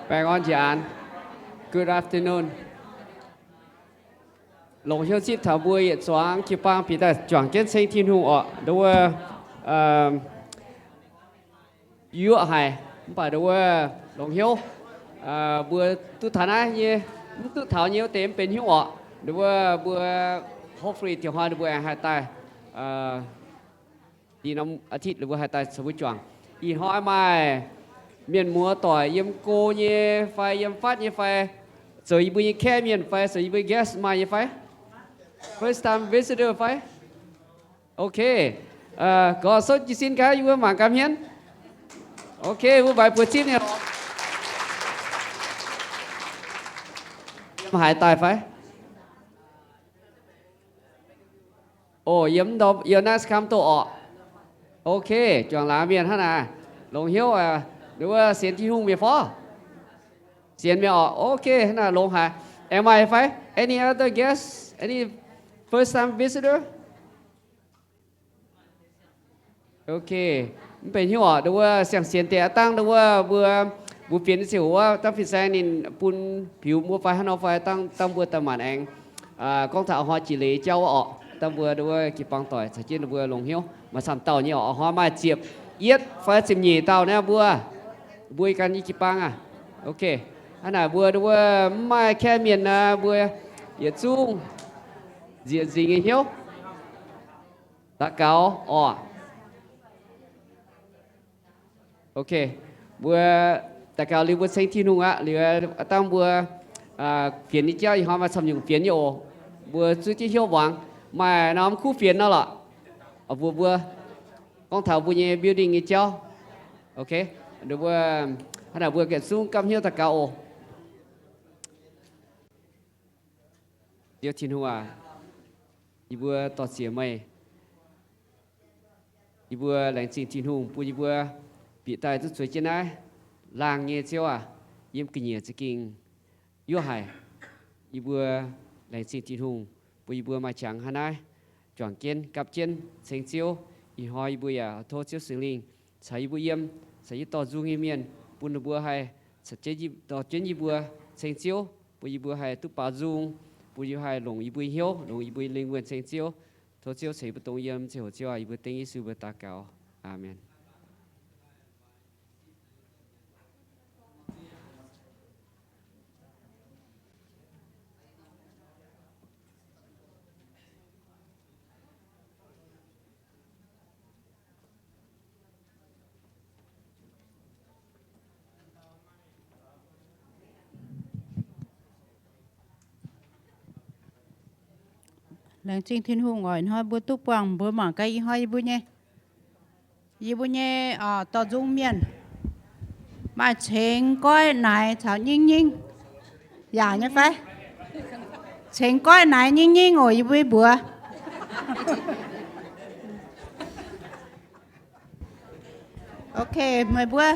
Baengh orn njiec aanx. Good afternoon. Longc hnyouv zipv taux mbuo yietc zuangx jiu-baang bieqc daaih juangc jienv ceng Tin-Hungh orqc. Nduov wuov, yuoqv haic, mv baac nduov wuov longc hnyouv, mbuo duqv taux naaiv nyei, mv duqv taux nyei wuov deix mv benx hnyouv orqc. Nduov wuov mbuo hopefully diuh hnoi ninh mbuo aengx haih daaih, dih norm อาทิตย์ ninh mbuo haih daaih caux mbuo juangc. Ih hnoi maaih mienh muoz doic yiem go nyei fai yiem fatv nyei fai, zoux yie mbuo nyei kaeqv mienh fai zoux yie mbuo guest maaih nyei fai? First time visitor fai? Ok. Gorx souv jiez sin gaax, yie mbuo mangc gaax hmien. Ok, mbuo mbaix buoz zipv nyei. Yiem haaix daaih fai? O, yiem, yiem naaiv Sacramento orqc. Ok, juangc laangz mienh hnangv naaic. Longc hnyouv, nduov wuov sienx Tin-Hungh mienh fai? Sienx mienh orqc. Ok, hnangv naaic longx haic. Aengx maaih fai? Any other guest? Any first time visitor? Ok, mv benx hnyouv orqc. Nduov wuov siang-sienx deix aqv, dangh nduov wuov mbuo, mbuo fienx nyei ziangh hoc wuov, dangh fin-saeng ninh bun piux mbuo fai hnangv nor fai, dangh, dangh mbuo daaih maanc aengx gorngv taux a'hnoi jiex leiz jauv wuov orqc. Dangh mbuo nduov wuov jiu-baang doic caux jienv ninh mbuo longc hnyouv maaih camv dauh nyei orqc. A'hnoi maaih ziepc yietv fai ziepc nyeic dauh naaiv mbuo, mbuo gan nyei jiu-baang aac. Ok, hnangv naaic mbuo nduov wuov mv maaih kaeqv mienh naaic, mbuo yietc zungv nzieqc nzingc nyei hnyouv daux gaux orqc. Ok, mbuo daux gaux liuz mbuo ceng Tin-Hungh aqv. Liuz dangh mbuo fienx nyei jauv ih hnoi maaih camv nyungc fienx nyei oc. Mbuo zuov jienv hnyouv muangx, maaih norm kuv fienx nor lorqc, mbuox mbuo, gorngv taux mbuo nyei building nyei jauv. Ok, mbuo, hnangv naaic mbuo yietc zungv gapv hnyouv daux gaux oc. Ziouv Tin-Hungh aac, yie mbuo dor-ziec meih. Yie mbuo laengz zingh Tin-Hungh bun yie mbuo bieqc daaih duqv zueiz jienv naaiv laangh nyei Ziouv aac, yiem ga'nyiec za'gengh yuoqv haic. Yie mbuo laengz zingh Tin-Hungh bun yie mbuo maaih qangx hnangv naaiv juangc jienv gapv jienv ceng Ziouv. Ih hnoi yie mbuo yaac tov Ziouv Singx Lingh caux yie mbuo yiem, caux yie dorh nzung nyei mienh, bun ninh mbuo haih caux jienv, dorh jienv yie mbuo ceng Ziouv, bun yie mbuo haih duqv baaux nzung, bun yie haih longc yie mbuo hnyouv, longc yie mbuo lingh wuonh ceng Ziouv. Tov Ziouv ceix mbuo dongh yiem ziangh hoc Ziouv aac, yie mbuo dengv Yesu mbuo daux gaux. Aamen. Laengz zingh Tin-Hungh oc, ih hnoi mbuo duqv buangh mbuo mangc gaax ih hnoi yie mbuo nyei, yie mbuo nyei dorh nzung mienh maaih cengx goiv naaic caux nyingh nyingh. Yaac nyei fai? Cengx goiv naaic nyingh nyingh oc, yie mbuo mbuox. Ok, meih mbuo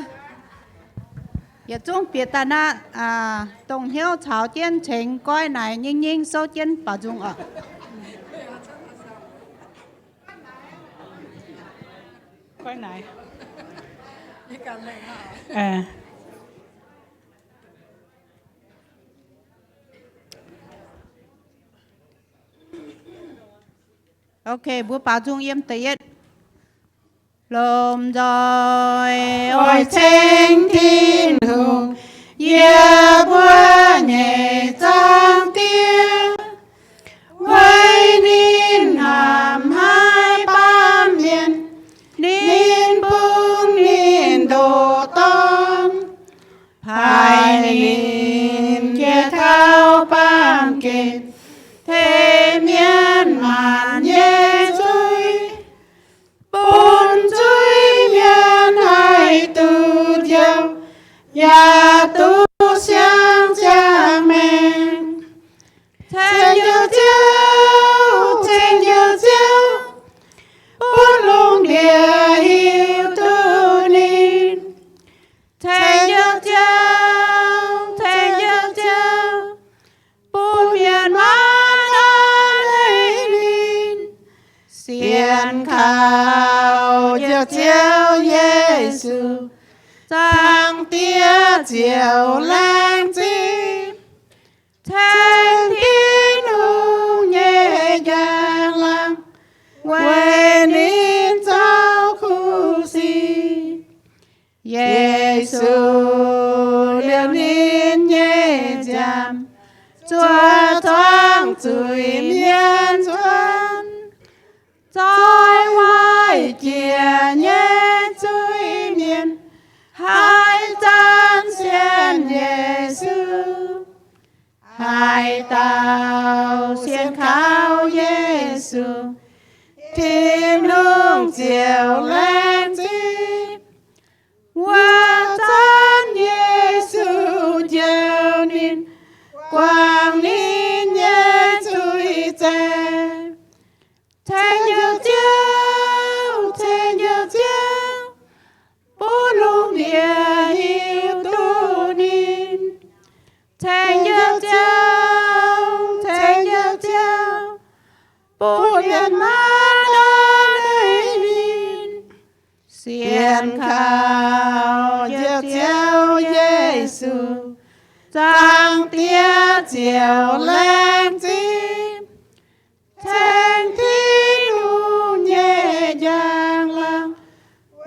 yietc zungv bieqc daaih naqv, dongh hnyouv caux jienv cengx goiv naaic nyingh nyingh souv jienv baaux nzung oc. Goiv naaic. Ok, mbuo baaux nzung yiem da'yietv. Lomh nzoih oix ceng Tin-Hungh, yie mbuo nyei Zaangc Diex. Weic ninh hnamv haic baamh mienh, ninh bungx ninh ndoqc Dorn, paaiv ninh jiex taux baamh gen, tengx mienh maanc nyei zuiz, bun zuiz-mienh haih duqv njoux, yaac duqv siang ziangh maengc. Ceng Ziouv, ceng Ziouv, bun lungh ndiev hiuv duqv ninh. Ceng Ziouv, ceng Ziouv, bun mienh maanc a'hneiv ninh. Sienx kaux Ziouv Yesu, Zaangc Diex ziouc laengz zingh, tengx Tin-Hungh nyei njang-laangc, weic ninh zoux kuv sic. Yesu liouh ninh nyei nziaamv, zuov zuangx zuiz-mienh nzuonx. Zoih waaic jiex nyei zuiz-mienh haih zanc sienx Yesu. Haaix dauh sienx kaux Yesu, Tin-Hungh ziouc laengz zingh. Wuov zanc Yesu njoux ninh, guangc ninh nyei zuiz zaeng. Ceng Njoux Ziouv, Ceng Njoux Ziouv, bun lungh ndiev hiuv duqv ninh. Ceng Njoux Ziouv, Ceng Njoux Ziouv, bun mienh maah nor ei ninh. Sienx kaux Njoux Ziouv Yesu, Zaangc Diex ziouc laengz zingh, tengx Tin-Hungh nyei njang-laangc,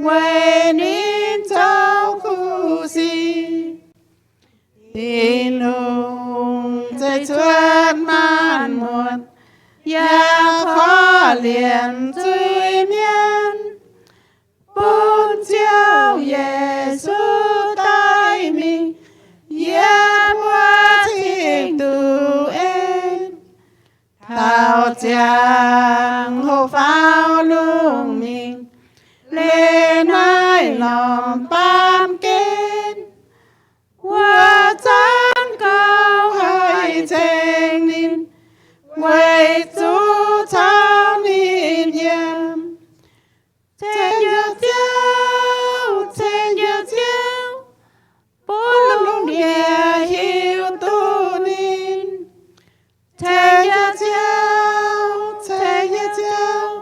weic ninh zoux kuv sic. Tin-Hungh zeiv cuotv maanc muotc, yaac korv-lienh zuiz-mienh, bun Ziouv Yesu daaih mingh yiem wuov Tin-Hungh en. Taux ziangh hoc faaux lungh mingh, leiz naaiv norm baamh gen. Wuov zanc gauh haih ceng ninh, weic zuqc caux ninh yiem. Ceng Njoux Ziouv, Ceng Njoux Ziouv, bun lungh ndiev hiuv duqv ninh. Ceng Njoux Ziouv, Ceng Njoux Ziouv,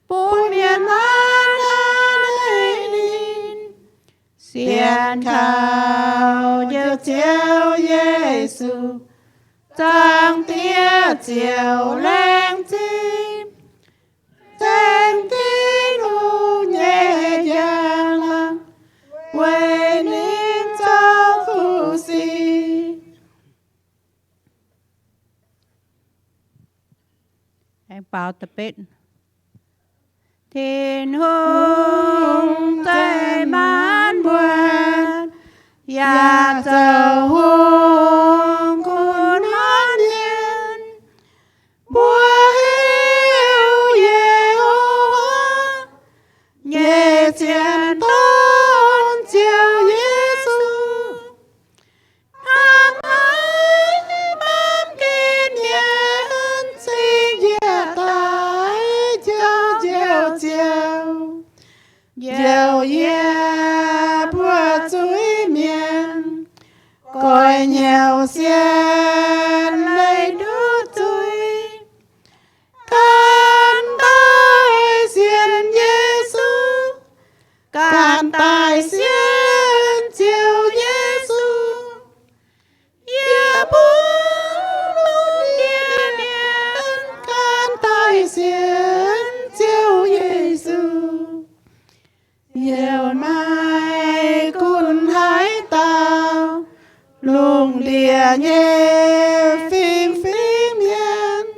bun mienh maah nor ei ninh. Sienx kaux Njoux Ziouv Yesu, Zaangc Diex ziouc laengz zingh, tengx Tin-Hungh nyei njang-laangc, weic ninh zoux kuv sic. Aengx baaux da'betv. Tin-Hungh zeiv maanc muotc, yaac zoux hungh gunv hnamv mienh. Mbuo heuc Ye^ho^waa nyei zien Dorn, Ziouv Yesu. Hnamv haic baamh gen mienh, cingx njiec daaih njoux Njoux Ziouv, njoux yie mbuo zuiz-mienh, goix nyouc sien leih nduov zuiz. Ganh daaih sienx Yesu, ganh daaih sienx Ziouv Yesu. Yie mbuo lungh ndiev mienh ganh daaih sienx Ziouv Yesu. Yiem naaiv gunv haaix dauh lungh ndiev nyei fingx-fingx mienh,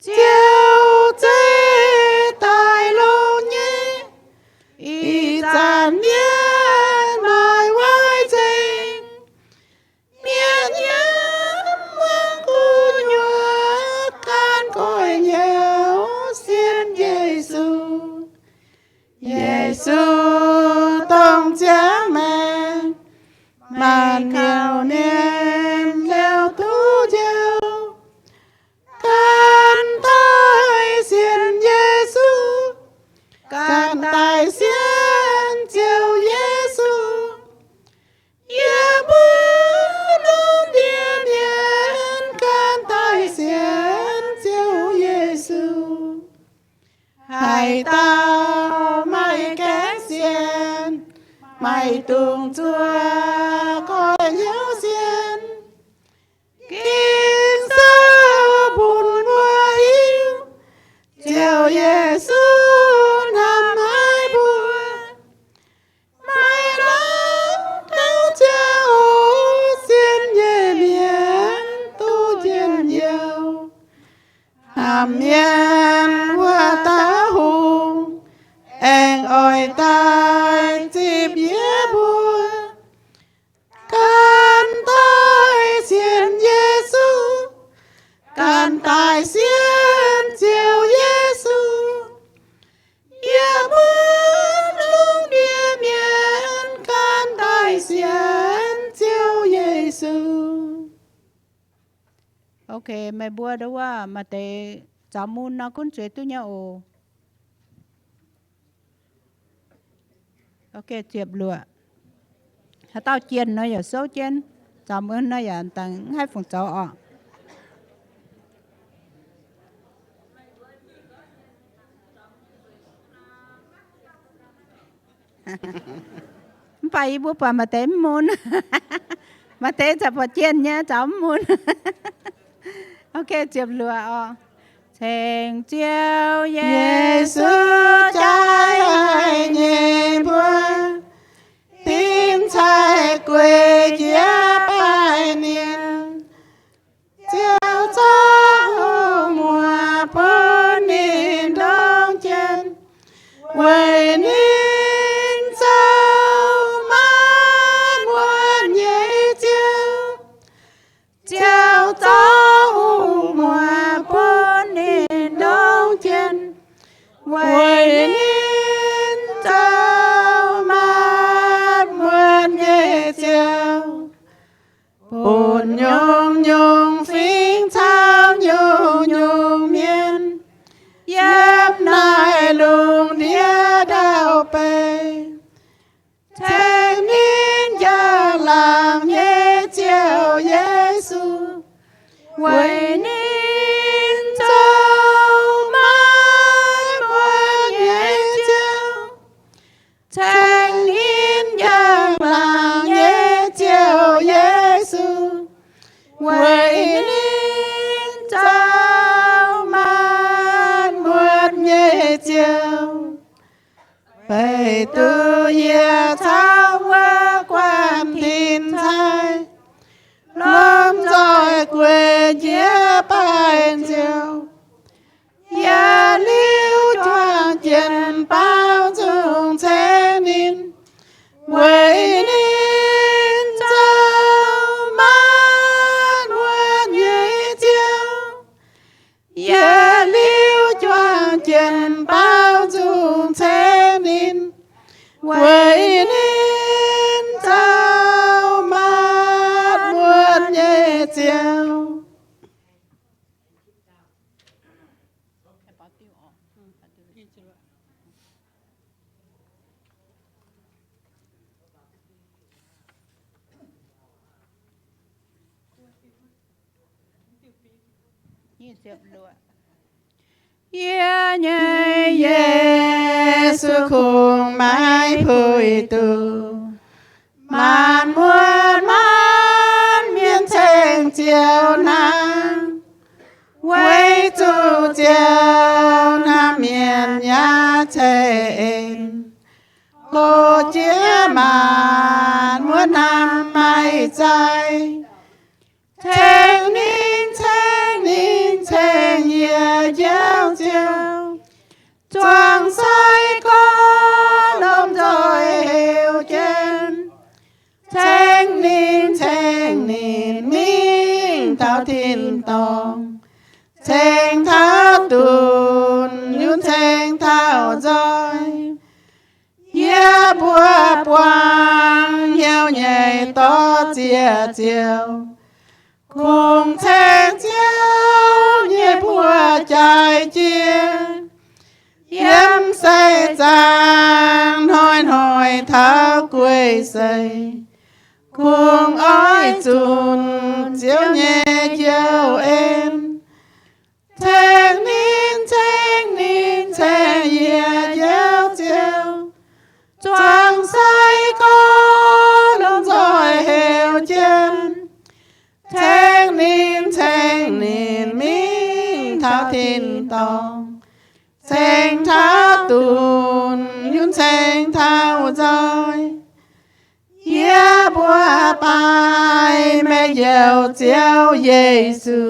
Ziouv zeiv daaih longx nyei. Ih zanc mienh maaih wai nzengc, mienh yiem wuov gu'nyuoz ganh goix nyouc sienx Yesu. Yesu dongh ziangx maengc, maanc mienh liouh duqv njoux. Ganh daaih sienx Yesu, ganh daaih sienx Ziouv Yesu. Yie mbuo lungh ndiev mienh ganh daaih sienx Ziouv Yesu. Haaix dauh maaih gaengh sienx, maiv dungx zuov koi hnyouv sienx. Ging-Sou bun mbuo hiuv, Ziouv Yesu hnamv haic mbuo. Maiv lamh taux Ziouv sienx nyei mienh duqv njien-youh. Hnamv mienh wuov dauh hungh, aengx oix daaih zipv yie mbuo. Ganh daaih sienx Yesu, ganh daaih sienx Ziouv Yesu. Yie mbuo lungh ndiev mienh ganh daaih sienx Ziouv Yesu. Ok, meih mbuo ndongc wuov maaih deix zaux mun nor gunv zueiz duqv nyei oc. Ok, ziepc luoqc. Haaix dauh jienh nor yaac souv jienv, zaux mun nor yaac dangh mv haih fungc zoux oc. Mv baac yie mbuo buatc maaih deix mv mun. Maaih deix zaqc buatc jienh nyei zaux mv mun. Ok, ziepc luoqc oc. Ceng Ziouv Yesu jaaix haic nyei mbuo, dinc cai gueix jiez baaih ninh. Ziouv zorqv hungh muoz bun ninh ndongc jienv, weic ninh zoux maanc muotc nyei Ziouv. Ziouv zorqv hungh muoz bun ninh ndongc jienv, weic ninh zoux maanc muotc nyei Ziouv. Bun nyungc-nyungc fingx caux nyungc-nyungc mienh yiem naaiv lungh ndiev ndau-beih ceng ninh njang-laangc nyei Ziouv Yesu, weic ninh zoux maanc muotc nyei Ziouv. Ceng ninh njang-laangc nyei Ziouv Yesu, weic ninh zoux maanc muotc nyei Ziouv. Beiv duqv yie caux wuov guanh tin-sai lomh nzoih gueix jiez baaih Ziouv. Yietc liuz juangc jienv baaux nzung ceng ninh, weic ninh zoux maanc muotc nyei Ziouv. Yietc liuz juangc jienv baaux nzung ceng ninh, weic ninh zoux maanc muotc nyei Ziouv. Yie nyei Yesu kungx maiv puix duqv maanc muotc maanc mienh ceng Ziouv naaiv. Weic zuqc Ziouv hnamv mienh yaac ceix en, loz-jiex maanc muotc hnamv maiv zaih. Ceng ninh, ceng ninh, ceng yie Njoux Ziouv, zuangx sai gorx lomh nzoih heuc jienv. Ceng ninh, ceng ninh mingh taux tin-dorngh, ceng taux dunx yunc ceng taux nzoih. Yie mbuo buangh hnyouv nyei dorh ziex ziouc, kungx ceng Ziouv nyei buoz-jaaix jiex. Yiem seix zaangc hnoi-hnoi taux guei seix, kungx oix zunc Ziouv nyei njoux en. Ceng ninh, ceng ninh, ceng yie Njoux Ziouv, zuangx sai gorx tin-dorngh, ceng taux dunx yunv ceng taux nzoih. Yie mbuo baaix meih Njoux Ziouv Yesu,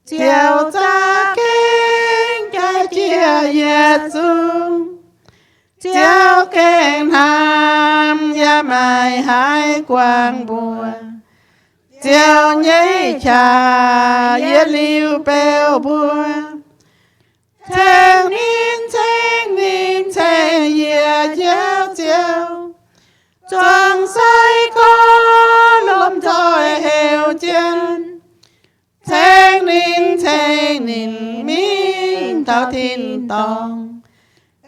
Ziouv za'gengh jaiv jienv yietc zungv. Ziouv gengh hnamv yaac maiv haih guangc mbuo. Ziouv nyei qaqv yietc liuz beu mbuo. Ceng ninh, ceng ninh, ceng yie Njoux Ziouv, zuangx sai-gorx lomh nzoih heuc jienv. Ceng ninh, ceng ninh mingh taux tin-dorngh,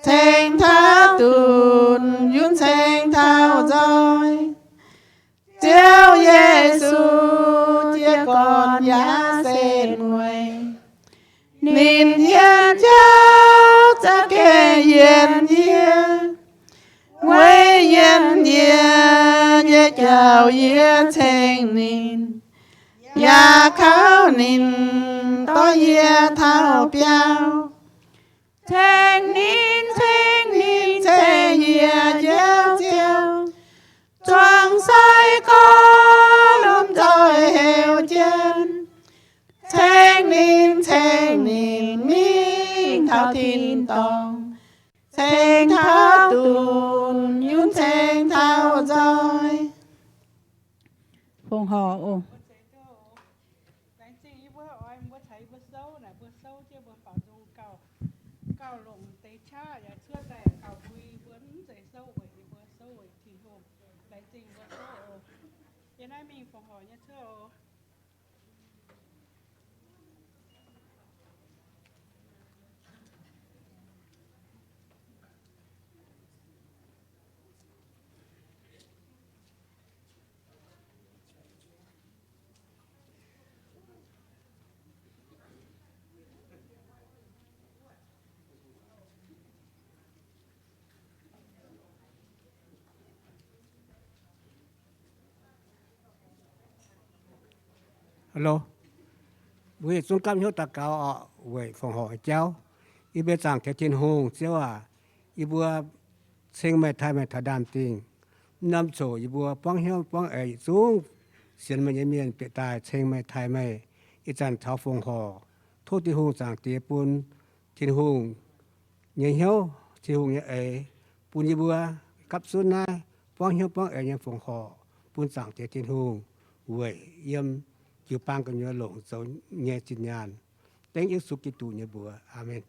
ceng taux dunx yunv ceng taux nzoih. Ziouv Yesu jiez gorn yaac setv mueiz. Ninh yienx Ziouv za'gengh yienx yie, weic yienx yie nyei jauv yie ceng ninh, yaac kaux ninh dorh yie taux biauv. Ceng ninh, ceng ninh, ceng yie Njoux Ziouv, zuangx sai-gorx lomh nzoih heuc jienv. Ceng ninh, ceng ninh mingh taux tin-dorngh, ceng taux dunx yunv ceng taux nzoih. Fongc horc oc. Laengz zingh yie mbuo oix mbuo caux yie mbuo souv naaic, mbuo souv jienv mbuo baaux nzung gauh, gauh longc deix qaqv yaac cuotv daaih gauh bui mbuo mv zeiz souv weic yie mbuo, souv weic Tin-Hungh. Laengz zingh mbuo souv oc. Yie naaiv mingh fongc horc nyei cuotv oc. Hello. Mbuo yietc zungv gapv hnyouv daux gaux oc, weic fongc horc jauv. Yie mbuo Zaangc Diex Tin-Hungh, Ziouv aac, yie mbuo ceng meih, taaih meih taux ndaamv-dingh. Mv norm coc yie mbuo buangv hnyouv buangv eix yietc zungv sienx meih nyei mienh bieqc daaih ceng meih, taaih meih. Ih zanc taux fongc horc, tov Tin-Hungh Zaangc Diex bun Tin-Hungh nyei hnyouv, Tin-Hungh nyei eix, bun yie mbuo gapv zunv naaiv buangv hnyouv buangv eix nyei fongc horc bun Zaangc Diex Tin-Hungh, weic yiem jiu-baang gu'nyuoz longc zoux nyei zinh nyaanh. Dengv Yesu Giduc nyei mbuox. Aamen.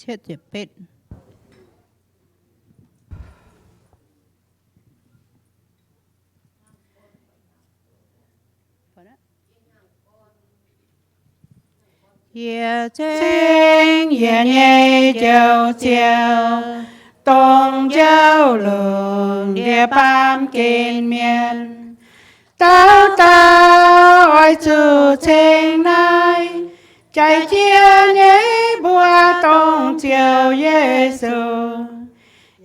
cietv ziepc betv. Yie ceng yie nyei Njoux Ziouv, dongh njoux lungh ndiev baamh gen mienh. Dauh dauh oix zuqc ceng naaiv jaaix jiex nyei mbuox dongh Ziouv Yesu.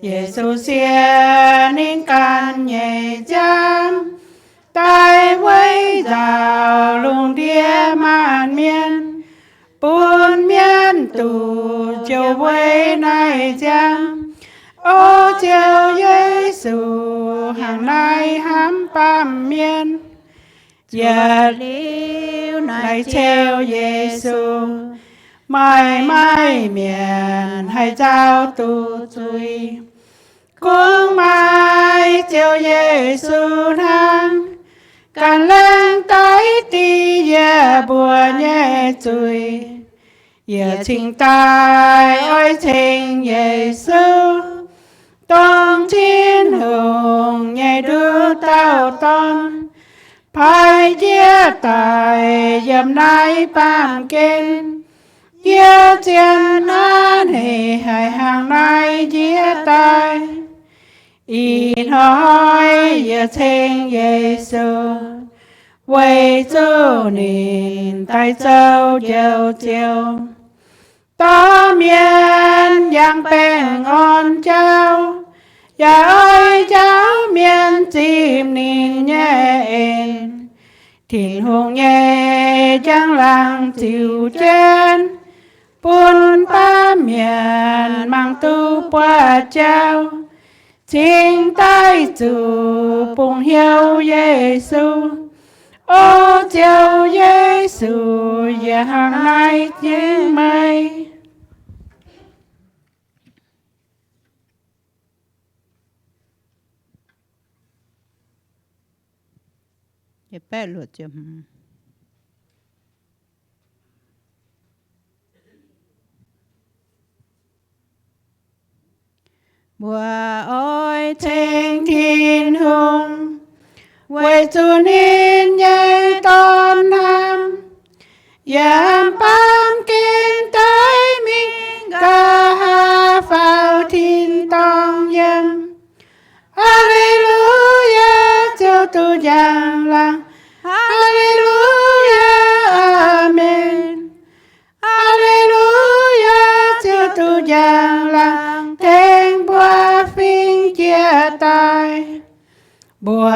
Yesu siev ninh ganh nyei nziaamv daaih weic nzaaux lungh ndiev maanc mienh, bun mienh duqv njoux weic naaiv nziaamv. O Ziouv Yesu, hnangv naaiv hnamv baamh mienh. Yaac liuz naaiv Ziouv Yesu, maaih maaih mienh haih nzauh duqv zuiz. Kungx maaih Ziouv Yesu hnangv, gan laengz daic diqv yie mbuo nyei zuiz. Yie cingx daaih oix ceng Yesu, dongh Tin-Hungh nyei nduqc dauh Dorn, paaiv njiec daaih yiem naaiv baamh gen. Yie zien hnamv haic haic hnangv naaiv njiec daaih. Ih hnoi yie ceng Yesu, weic zuqc ninh daaih zoux Njoux Ziouv, dorh mienh yangh baengh orn jauv, yaac oix njaaux mienh zipc ninh nyei en. Tin-Hungh nyei njang-laangc ziux jienv, bun baamh mienh mangc duqv buoz-jauv, cingx daaih zuqc bungx hnyouv Yesu. O Ziouv Yesu, yie hnangv naaiv ceng meih. Mbuo oix ceng Tin-Hungh, weic zuqc ninh nyei Dorn hnamv, yiem baamh gen daic mingh, nqa'haav faaux tin-dorngh yiem. Aa^le^lu^yaa, Ziouv duqv njang-laangc. Aa^le^lu^yaa, aamen. Aa^le^lu^yaa, Ziouv duqv njang-laangc, tengx mbuo fingx jiex daaih. Mbuo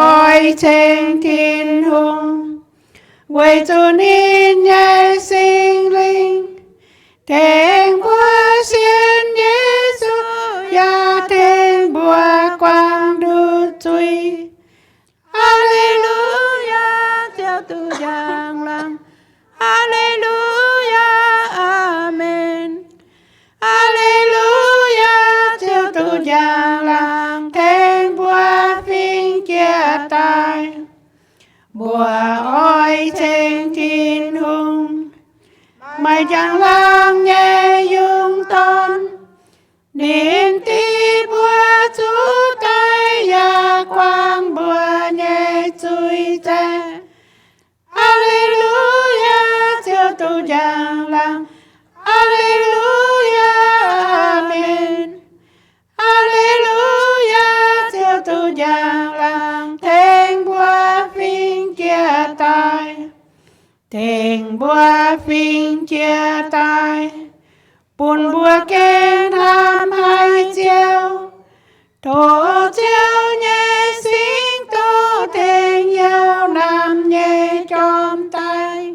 oix ceng Tin-Hungh, weic zuqc ninh nyei Singx Lingh tengx mbuo sienx Yesu, yaac tengx mbuo guangc nduqc zuiz. Aa^le^lu^yaa, Ziouv duqv njang-laangc. Aa^le^lu^yaa, aamen. Aa^le^lu^yaa, Ziouv duqv njang-laangc, tengx mbuo fingx jiex daaih. Mbuo oix ceng Tin-Hungh, maaih njang-laangc nyei yungz dorn. Ninh diex mbuo zuqc daic yaac guangc mbuo nyei zuiz nzaih. Aa^le^lu^yaa, Ziouv duqv njang-laangc. Aa^le^lu^yaa, aamen. Aa^le^lu^yaa, Ziouv duqv njang-laangc, tengx mbuo fingx jiex daaih. Tengx mbuo fingx jiex daaih, bun mbuo gengh hnamv haic Ziouv. Tov Ziouv nyei singx doqc tengx hnyouv naamh nyei jorm daaih.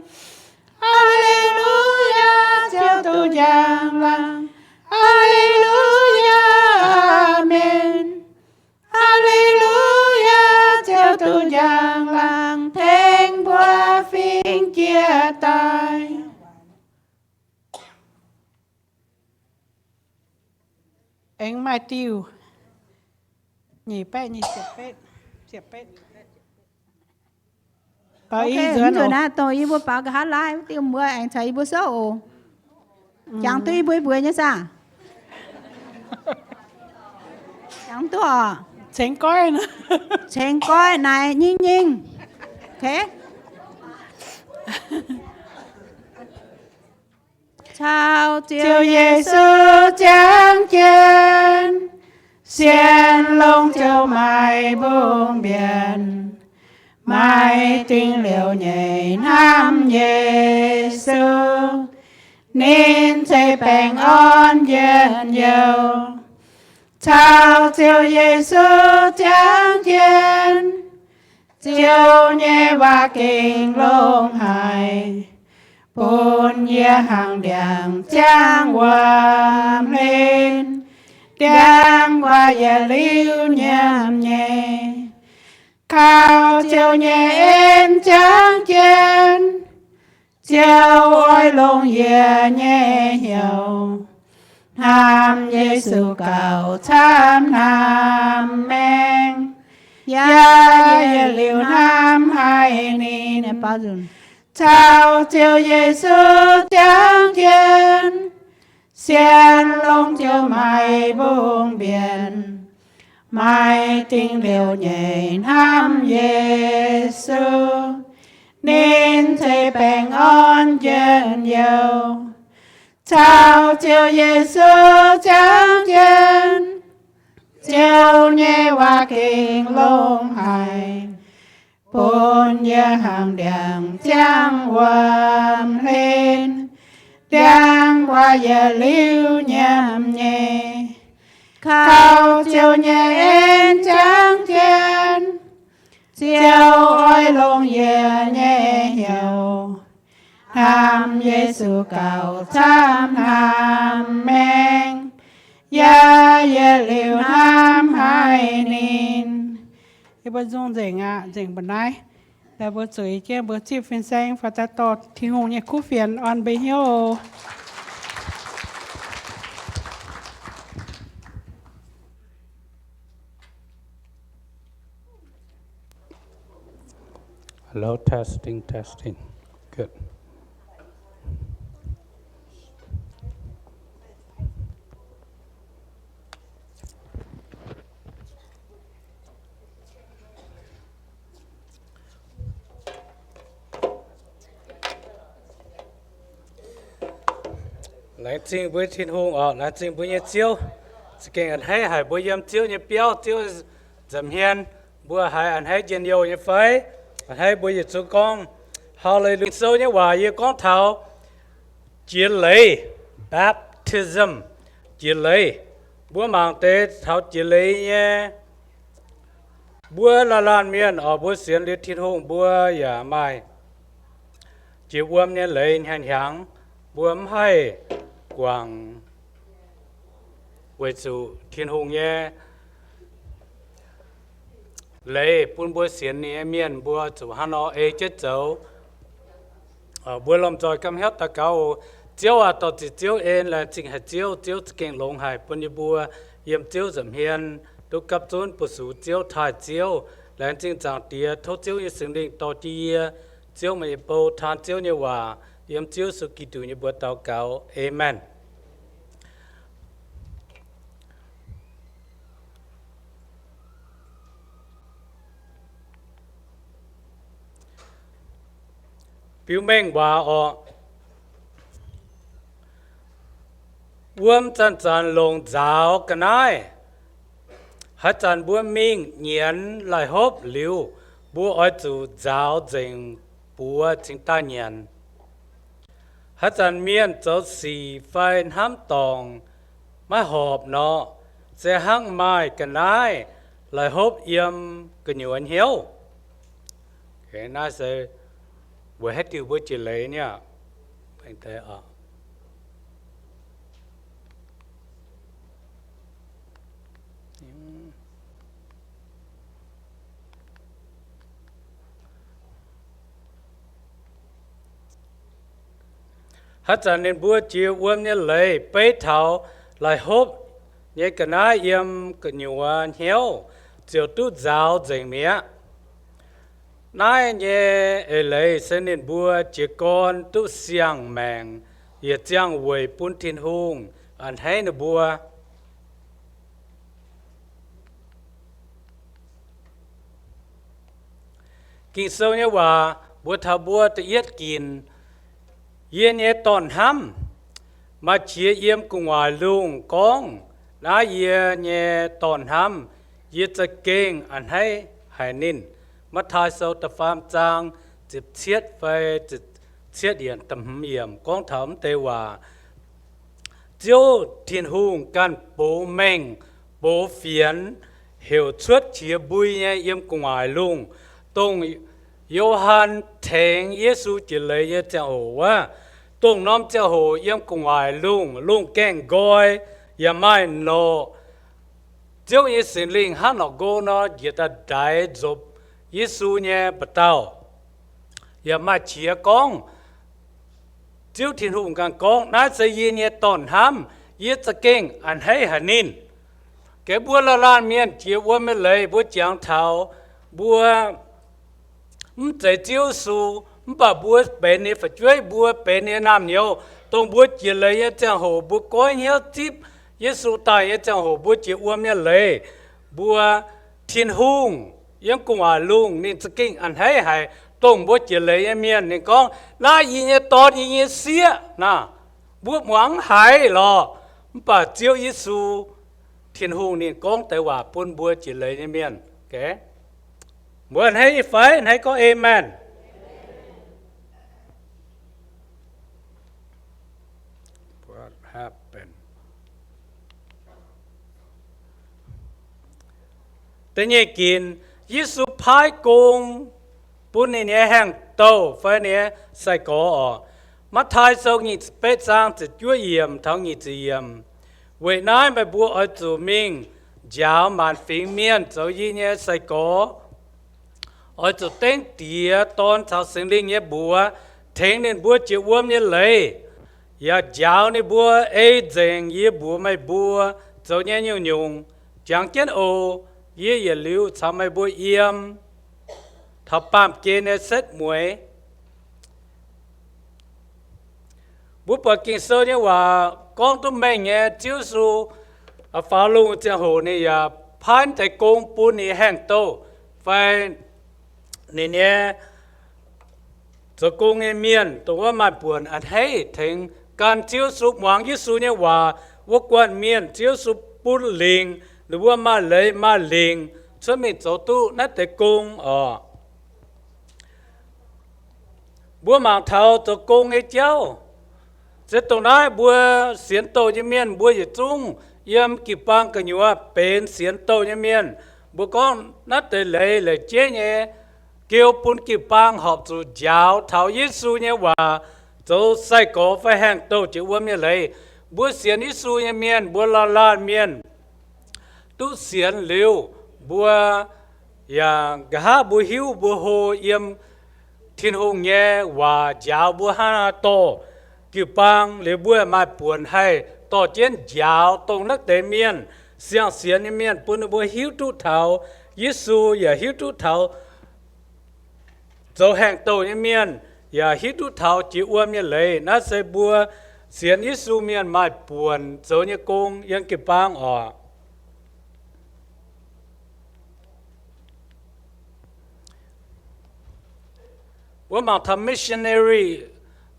Aa^le^lu^yaa, Ziouv duqv njang-laangc. Aa^le^lu^yaa, aamen. Aa^le^lu^yaa, Ziouv duqv njang-laangc, tengx mbuo fingx jiex daaih. Aengx maaih diuh nyic baeqv nyic ziepc betv, ziepc betv. Mv nzunc naaiv dongh yie mbuo baaux nqa'haav laai wuov diuh, mbuo aengx caux yie mbuo souv oc. Jangx duqv i mbuo mbuox nyei saah? Jangx duqv oc. Cengx goiv, cengx goiv naaic nyingh nyingh. Caux Ziouv Yesu jangx jienv, sienx longx Ziouv maaih mbungh mbienc, maaih dingc liouc nyei hnamv Yesu, ninh ceix baengh orn njien-youh. Caux Ziouv Yesu jangx jienv, Ziouv nyei waac gengh longx haic, bun yie hnangv ndiangx-ziangh wuom hlen, ndiangx-guaax yietc liuz nyiemc nyei. Kaux Ziouv nyei en jangx jienv, Ziouv oix longc yie nyei hnyouv hnamv Yesu gauh camv hnamv maengh, yaac yietc liuz hnamv haic ninh. Caux Ziouv Yesu jangx jienv, sienx longx Ziouv maaih mbungh mbienc, maaih dingc liouc nyei hnamv Yesu, ninh ceix baengh orn njien-youh. Caux Ziouv Yesu jangx jienv, Ziouv nyei waac gengh longx haic, bun yie hnangv ndiangx-ziangh wuom hlen, ndiangx-guaax yietc liuz nyiemc nyei. Kaux Ziouv nyei en jangx jienv, Ziouv oix longc yie nyei hnyouv hnamv Yesu gauh camv hnamv maengh, yaac yietc liuz hnamv haic ninh. Yie mbuo nzung nzengc aqv, nzengc mba'naaiv. Daaih mbuo zueiz jienv mbuo zipv fin-saeng fai daaih dorh Tin-Hungh nyei kuv fienx orn mbeix hnyouv oc. Hello, testing, testing. Good. Laengz zingh mbuo Tin-Hungh oc, laengz zingh mbuo nyei Ziouv. Za'gengh a'hneiv haic mbuo yiem Ziouv nyei biauv, Ziouv nza'hmien, mbuo haiz a'hneiv njien-youh nyei fai? A'hneiv mbuo yietc zungv gorngv Hallelujah. Ging-Sou nyei waac yie gorngv taux jiex leiz, baptism, jiex leiz. Mbuo mangc deix taux jiex leiz nyei. Mbuo laanh laanh mienh oc, mbuo sienx liuz Tin-Hungh mbuo yaac maaih jiex wuom nyei leiz hnyangx-hnyangx, mbuo mv haih guangc weic zuqc Tin-Hungh nyei leiz bun mbuo sienx ninh nyei mienh mbuo zuqc hnangv nor ei jienv zoux. Mbuo lomh nzoih ganh hnyouv daux gaux oc. Ziouv aac, dorh-ziec Ziouv en, laengz zingh haic Ziouv. Ziouv za'gengh longx haic bun yie mbuo yiem Ziouv nza'hmien duqv gapv zunv bu sux Ziouv, taaih Ziouv. Laengz zingh Zaangc Diex, tov Ziouv nyei Singx Lingh dorh jienv yie, Ziouv meih nyei bou, taan Ziouv nyei waac, yiem Ziouv Yesu Giduc nyei mbuox daux gaux. Aamen. Biux mengh waac oc. Wuom zanc-zanc longc nzaaux ga'naaiv. Haaix zanc mbuo mingh nyienz laih hopv liuz, mbuo oix zuqc nzaaux nzengc buoz cingx daaih nyienz. Haaix zanc mienh zoux sic fai hnamv dorngc maiv horpc nor, se hnangv maaih ga'naaiv laih hopv yiem gu'nyuoz hnyouv. Naaiv se weic haaix diuc mbuo jiex leiz niaa. Haaix zanc ninh mbuo jiex wuom nyei leiz beiv taux laih hopv nyei ga'naaiv yiem gu'nyuoz hnyouv, ziouc duqv nzaaux nzengc mi'aqv. Naaiv nyei eix leiz se ninh mbuo jiez gorn duqv siang-maengc yietc ziangh weic bun Tin-Hungh a'hneiv ninh mbuo. Ging-Sou nyei waac mbuox taux mbuo da'yietv ginc, yie nyei dorn-hnamv, maaih qiex yiem gu'nguaaic lungh gorngv, naaiv yie nyei dorn-hnamv, yie za'gengh a'hneiv haic ninh. Matv^taai Sou da'faam zaang ziepc cietv fai ziepc cietv yiemc, da'hmz yiemc gorngv taux mv deix waac. Ziouv Tin-Hungh ganh box mengh box fienx heuc cuotv qiex mbui nyei yiem gu'nguaaic lungh, dongh Yo^han tengx Yesu jiex leiz nyei ziangh hoc wuov. Dongh norm ziangh hoc yiem gu'nguaaic lungh, lungh gaengh nqoi, yaac maaih norqc. Ziouv nyei Singx Lingh hnangv norqc nqo nor njiec daaih ndaix nzopv Yesu nyei mba'dauh. Yaac maaih qiex gorngv, Ziouv Tin-Hungh ganh gorngv, naaiv se yie nyei dorn-hnamv, yie za'gengh a'hneiv haic ninh. Gaax mbuo laanh laanh mienh jiex wuom nyei leiz, mbuo jangx taux mbuo mv zeiz Ziouv Yesu, mv baac mbuo benx ninh fu'jueiv, mbuo benx ninh naamh nyouz, dongh mbuo jiex leiz nyei ziangh hoc mbuo goiv hnyouv zipv Yesu daaih nyei ziangh hoc mbuo jiex wuom nyei leiz, mbuo Tin-Hungh yiem gu'nguaaic lungh ninh za'gengh a'hneiv haic dongh mbuo jiex leiz nyei mienh. Ninh gorngv, naaiv yie nyei dorn, yie nyei sieqv naaic. Mbuo muangx haiz lorqc, mv baac Ziouv Yesu, Tin-Hungh ninh gorngv deix waac bun mbuo jiex leiz nyei mienh. Mbuo a'hneiv fai? A'hneiv gorngv amen. Da'nyeic ginc, Yesu paaiv gong bun ninh nyei haengh douh fai ninh nyei sai-gorx oc. Matv^taai Sou nyic ziepc betv zaang ziepc juov yiemc taux nyic ziepc yiemc. Weic naaiv meih mbuo oix zuqc mingh njaaux maanc fingx mienh zoux yie nyei sai-gorx. Oix zuqc dengv Diex, Dorn caux Singx Lingh nyei mbuox tengx ninh mbuo jiex wuom nyei leiz, yaac njaaux ninh mbuo ei nzengc yie mbuox meih mbuo zoux nyei nyungc-nyungc. Jangx jienv oc. Yie yietc liuz caux meih mbuo yiem taux baamh gen nyei setv mueiz. Mbuo buatc Ging-Sou nyei waac gorngv duqv mengh nyei, Ziouv Yesu faaux lungh ziangh hoc ninh yaac paaiv deix gong bun ninh haengh douh fai ninh nyei zoux gong nyei mienh, dongh wuov maaih buonc a'hneiv tengx gan Ziouv Yesu, muangx Yesu nyei waac wuov guanh mienh. Ziouv Yesu bun lingc, ninh mbuo maaih leiz maaih lingc cuotv mingh zoux duqv naaiv deix gong oc. Mbuo mangc taux zoux gong nyei jauv, se dongh naaiv mbuo sienx douh nyei mienh, mbuo yietc zungv yiem jiu-baang gu'nyuoz benx sienx douh nyei mienh. Mbuo gorngv naaiv deix leiz leic jeiv nyei geu bun jiu-baang horpc zuqc njaaux taux Yesu nyei waac zoux sai-gorx fai haengh douh jiex wuom nyei leiz. Mbuo sienx Yesu nyei mienh, mbuo laanh laanh mienh duqv sienx liuz, mbuo yaac nqa'haav mbuo hiuv mbuo hlo yiem Tin-Hungh nyei waac njaaux mbuo hnangv naaiv dorh jiu-baang liuz, mbuo maaih buonc haih dorh jienv njaaux dongh naaiv deix mienh, siang-sienx nyei mienh, bun ninh mbuo hiuv duqv taux Yesu, yaac hiuv duqv taux zoux haengh douh nyei mienh, yaac hiuv duqv taux jiex wuom nyei leiz. Naaiv se mbuo sienx Yesu mienh maaih buonc zoux nyei gong yiem jiu-baang oc. Mbuo mangc taux missionary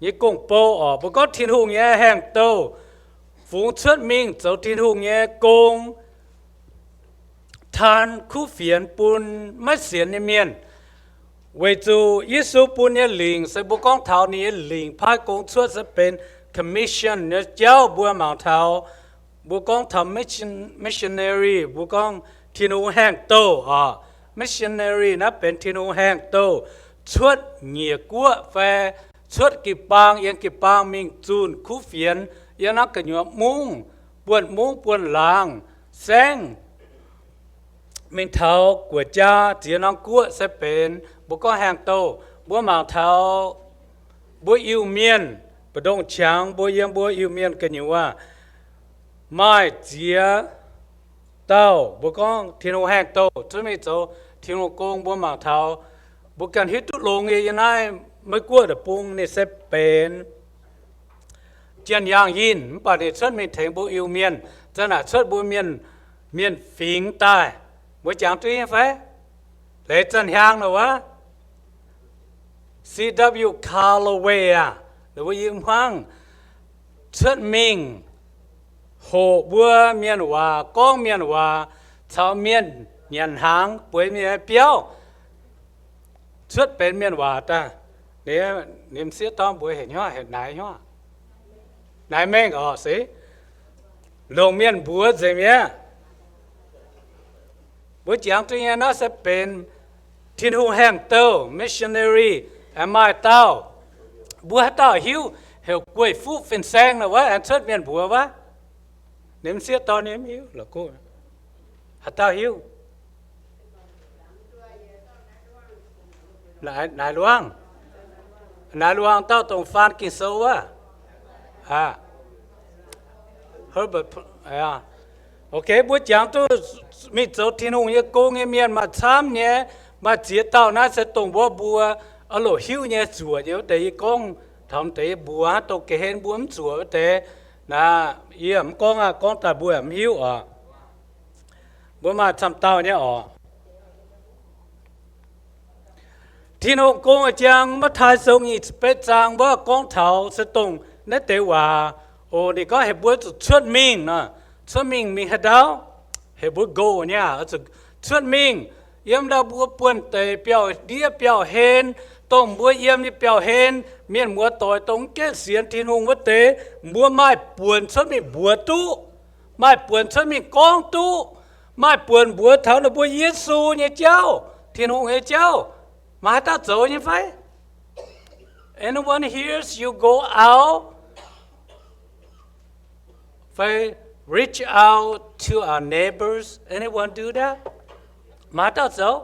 nyei gong-bou oc. Mbuo gorngv Tin-Hungh nyei haengh douh fungx cuotv mingh zoux Tin-Hungh nyei gong, taan kuv fienx bun maiv sienx nyei mienh. Weic zuqc Yesu bun nyei lingc se mbuo gorngv taux ninh nyei lingc paaiv gong cuotv se benx commission nyei jauv. Mbuo mangc taux, mbuo gorngv taux mission, missionary, mbuo gorngv Tin-Hungh haengh douh oc. Missionary naaiv benx Tin-Hungh haengh douh cuotv nyiec guoqv fai cuotv jiu-baang, yiem jiu-baang mingh zunh kuv fienx yiem naaiv gu'nyuoz mungv, buonv mungv buonv laangz saengv, mingh taux guoqv-jaa ziex norm guoqv se benx mbuo gorngv haengh douh. Mbuo mangc taux mbuo Iu-Mienh, mbu'ndongx qangx mbuo yiem mbuo Iu-Mienh gu'nyuoz maaih ziex dauh mbuo gorngv Tin-Hungh haengh douh cuotv mingh zoux Tin-Hungh gong. Mbuo mangc taux mbuo ganh hiuv duqv longx nyei yiem naaiv Meiv Guoqv deic-bung ninh se benx janx-yangh yinh, mv baac ninh cuotv mingh tengx mbuo Iu-Mienh, zanc naaic cuotv mbuo mienh, mienh fingx daaih. Mbuo jangx duqv nyei fai? Leiz zanc hiaang nor wuov, C W Calloway aac, ninh mbuo yiem hmuangv cuotv mingh hoqc mbuo mienh waac, gorngv mienh waac, caux mienh nyanc hnaangx, bueix mienh biauv, cuotv benx mienh waac daaih. Ninh, ninh m'sieqv dorn mbuox heuc hnyouv, heuc naaiv hnyouv, naaiv mengh oc, se longc mienh mbuox nzengc mi'aqv. Mbuo jangx duqv nyei naaiv se benx Tin-Hungh haaix-douh missionary aengx maaih dauh, mbuo haaix dauh hiuv, heuc Guei Fuqv fin-saeng nor wuov, aengx cuotv mienh mbuox wuov. Ninh m'sieqv dorn ninh mv hiuv la'kuqv. Haaix dauh hiuv? Naaiv, naaiv luangh, naaiv luangh dauh dongh faan Ging-Sou wuov. Aa, Herbert, ok, mbuo jangx duqv mingh zoux Tin-Hungh nyei gong nyei mienh maaih camv nyei, maaih ziex dauh naaiv se dongh wuov mbuo oix loc hiuv nyei zuoqc nyei wuov deix. Yie gorngv taux deix yie mbuox dongh ga'hlen mbuo mv zuoqc wuov deix, naaiv yie mv gorngv aqv, gorngv daaih mbuo yaac mv hiuv oc. Mbuo maaih camv dauh nyei oc. Tin-Hungh gong a'jang, Matv^taai Sou nyic ziepc betv zaang wuov gorngv taux se dongh naaiv deix waac oc. Ninh gorngv heuc mbuo zuqc cuotv mingh nor, cuotv mingh mingh haaix ndau? Heuc mbuo go nyei aac, zuqc cuotv mingh yiem ndau mbuo buonv-deic biauv-ndiev biauv-hlen, dongh mbuo yiem nyei biauv-hlen, mienh muoz-doic dongh mv gaengh sienx Tin-Hungh wuov deix, mbuo maaih buonc cuotv mingh mbuox duqv, maaih buonc cuotv mingh gorngv duqv, maaih buonc mbuox taux ninh mbuo Yesu nyei jauv, Tin-Hungh nyei jauv. Maaih haaix dauh zoux nyei fai? Anyone here, you go out fai reach out to our neighbors? Anyone do that? Maaih haaix dauh zoux?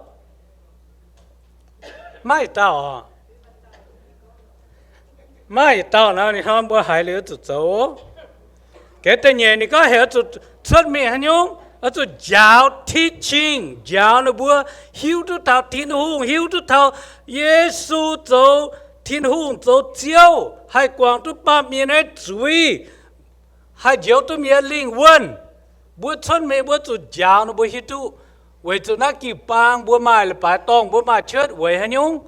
Maaih yietc dauh oc. Maaih yietc dauh nor, ninh hnamv mbuo haiz liuz zuqc zoux. Ga'deix nyeic ninh gorngv heuc oix zuqc cuotv mingh haaix nyungc? Oix zuqc njaaux, teaching, njaaux ninh mbuo hiuv duqv taux Tin-Hungh, hiuv duqv taux Yesu zoux Tin-Hungh, zoux Ziouv, haih guangc duqv baamh mienh nyei zuiz, haih njoux duqv mienh nyei lingh wuonh. Mbuo cuotv mingh mbuo zuqc njaaux ninh mbuo hiuv duqv. Weic zuqc naaiv jiu-baang mbuo maaih leiz-baaix dorngh, mbuo maaih church weic haaix nyungc?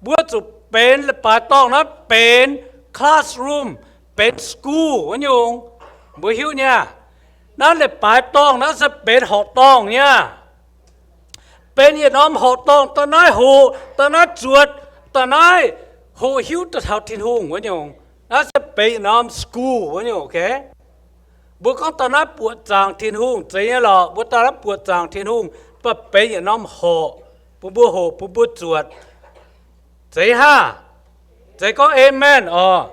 Mbuo zuqc benx leiz-baaix dorngh naaiv benx classroom, benx school wuov nyungc. Mbuo hiuv nyei aac, naaiv leiz-baaix dorngh naaiv se benx horqc dorngh nyei aac. Benx yietc norm horqc dorngh, da'naaiv hoqc, da'naaiv zuotc, da'naaiv hoqc hiuv duqv taux Tin-Hungh wuov nyungc. Naaiv se benx yietc norm school wuov nyungc, ok? Mbuo gorngv da'naaiv buoqc zaangc Tin-Hungh, zeiz nyei lorqc. Mbuo da'naaiv buoqc zaangc Tin-Hungh, mv baac benx yietc norm horqc, bun mbuo hoqc, bun mbuo zuotc. Zeiz haah? Zeiz gorngv amen oc.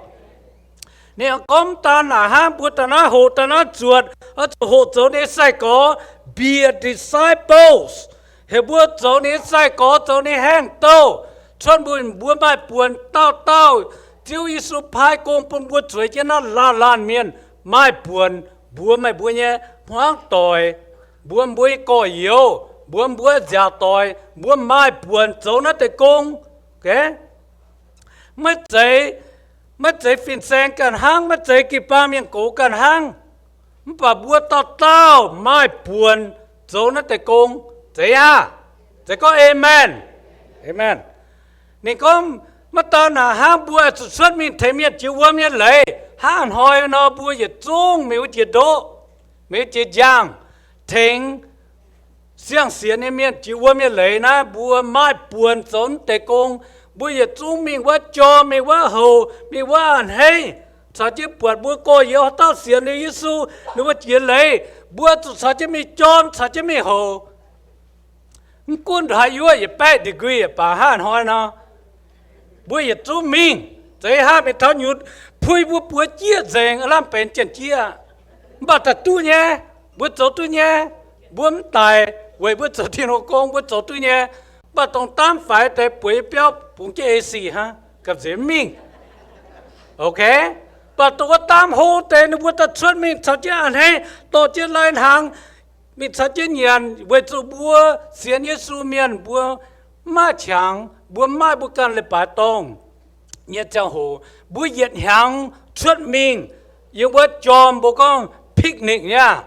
Ninh gorngv mv daan naaic hnangv, mbuo da'naaiv hoqc, da'naaiv zuotc, oix zuqc hoqc zoux ninh nyei sai-gorx, be a disciples. Heuc mbuo zoux ninh nyei sai-gorx, zoux ninh nyei haaix-douh, cuotv mbuo, mbuo maaih buonc dauh dauh Ziouv Yesu paaiv gong bun mbuo zueiz jienv naaiv laanh laanh mienh maaih buonc mbuox meih mbuo nyei hmuangv doic, mbuox mbuo nyei gorx-youz, mbuox mbuo nziaauc doic, mbuo maaih buonc zoux naaiv deix gong. Maiv zeiz, maiv zeiz fin-saeng ganh hnangv, maiv zeiz jiu-baang mienh gox ganh hnangv, mv baac mbuo dauh dauh maaih buonc zoux naaiv deix gong. Zeiz aqv? Zeiz gorngv amen. Amen. Ninh gorngv, maiv daan naaic hnangv, mbuo zuqc cuotv mingh tengx mienh jiex wuom nyei leiz. Hnangv hnoi nor mbuo yietc zungv mingh wuov jiex ndoqv, mingh wuov jiex njang, tengx siang-sienx nyei mienh jiex wuom nyei leiz naaiv, mbuo maaih buonc zoux naaiv deix gong. Mbuo yietc zungv mingh wuov jorm, mingh wuov houc, mingh wuov a'hneiv, caux jienv buatc mbuo gorx-youz haaix dauh sienx liuz Yesu, ninh mbuo jiex leiz, mbuo zuqc caux jienv mingh jorm, caux jienv mingh houc. Mv gunv haaix yuoqv yietc baeqv degree baac hnangv hnoi nor, mbuo yietc zungv mingh. Zeiz hnangv mingh taux nyutc, puix mbuo buoz jieqv nzengc, aav lamh benx janx-jieqv. Mv baac daaih duqv nyei, mbuo zoux duqv nyei. Mbuo mv daic weic mbuo zoux Tin-Hungh gong, mbuo zoux duqv nyei. Mv baac dongh daamv faix deix bueix biauv bungx jienv A C hnangv, gamh nziex mv mingh. Ok? Mv baac dongh wuov daamv hlo deix ninh mbuo daaih cuotv mingh caux jienv a'hneiv, dorh jienv lai-hnaangx, mingh caux jienv nyanc, weic zuqc mbuo sienx Yesu mienh mbuo mv maaih qangx, mbuo mv maaih mbuo ganh leiz-baaix dorngh nyei ziangh hoc, mbuo yietc hnyangx cuotv mingh yiem wuov jorm mbuo gorngv picnic nyei aqv.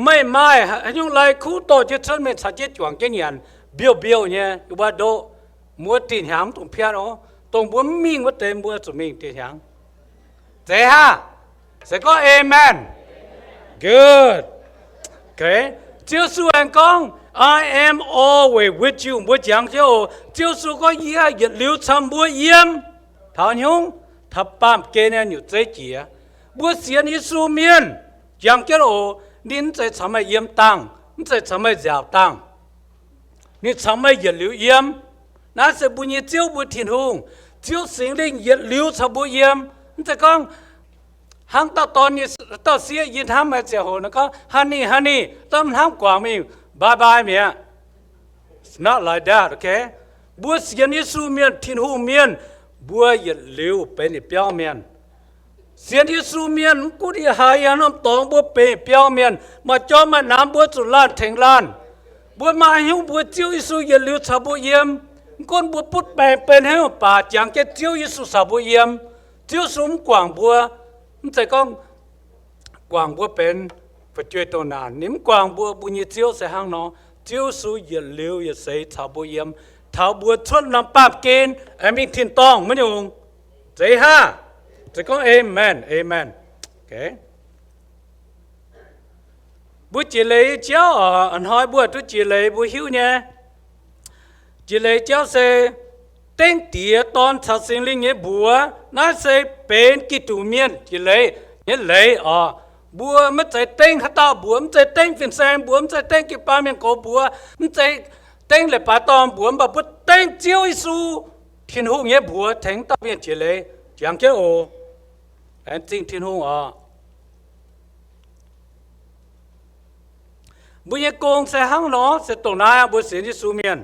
Meih maaih haaix nyungc lai-kuv dorh jienv cuotv mingh caux jienv juangc jienv nyanc mbiouh mbiouh nyei, yiem wuov ndoqv, mbuo dinh hnyangx mv dungx piatv oc. Dongh mbuo mv mingh wuov deix mbuo zuqc mingh dinh hnyangx. Zeiz haav? Se gorngv amen. Good. Ziouv Yesu aengx gorngv, I am always with you. Mbuo jangx jienv oc. Ziouv Yesu gorngv, yie yietc liuz caux mbuo yiem. Taux hnyungv? Taux baamh gen nyei nyutc zeiv jiex. Mbuo sienx Yesu mienh, jangx jienv oc, ninh mv zeiz caux meih yiem dangh, mv zeiz caux meih nziaauc dangh. Ninh caux meih yietc liuz yiem. Naaiv se mbuo nyei Ziouv, mbuo Tin-Hungh. Ziouv Singx Lingh yietc liuz caux mbuo yiem. Mv zeiz gorngv hnangv dauh dorn nyei, dauh sieqv yie hnamv meih ziangh hoc nor gorngv, honey, honey, daaih hnamv guangc mingh, bye bye mi'aqv. It's not like that, okay? Mbuo sienx Yesu mienh, Tin-Hungh mienh, mbuo yietc liuz benx yietc biauv mienh. Sienx Yesu mienh, mv gunv ih haaix norm dorngx mbuo benx yietc biauv mienh, maaih jorm maaih namx mbuo zuqc laanh tengx laanh. Mbuo maaih haaix nyungc mbuo Ziouv Yesu yietc liuz caux mbuo yiem. Mv gunv mbuo butv baengc benx haaix nyungc baac jangx jienv Ziouv Yesu caux mbuo yiem. Ziouv Yesu mv guangc mbuo, mv zeiz gorngv guangc mbuo benx fu'jueiv-doh naanc. Ninh mv guangc mbuo. Mbuo nyei Ziouv se hnangv nor. Ziouv Yesu yietc liuz yietc seix caux mbuo yiem, taux mbuo cuotv norm baamh gen aengx mingh tin-dorngh wuov nyungc. Zeiz haav? Se gorngv amen, amen. Mbuo jiex leiz jauv oc, a'hnoi mbuo duqv jiex leiz mbuo hiuv nyei. Jiex leiz jauv se dengv Diex, Dorn caux Singx Lingh nyei mbuox. Naaiv se benx Giduc mienh jiex leiz nyei leiz oc. Mbuo maiv zeiz dengv haaix dauh mbuox, mv zeiz dengv fin-saeng mbuox, mv zeiz dengv jiu-baang mienh gox mbuox, mv zeiz dengv leiz-baaix dorngh mbuox, mv baac mbuo dengv Ziouv Yesu, Tin-Hungh nyei mbuox tengx dauh mienh jiex leiz. Jangx jienv oc. Laengz zingh Tin-Hungh oc. Mbuo nyei gong se hnangv nor, se dongh naaiv mbuo sienx Yesu mienh.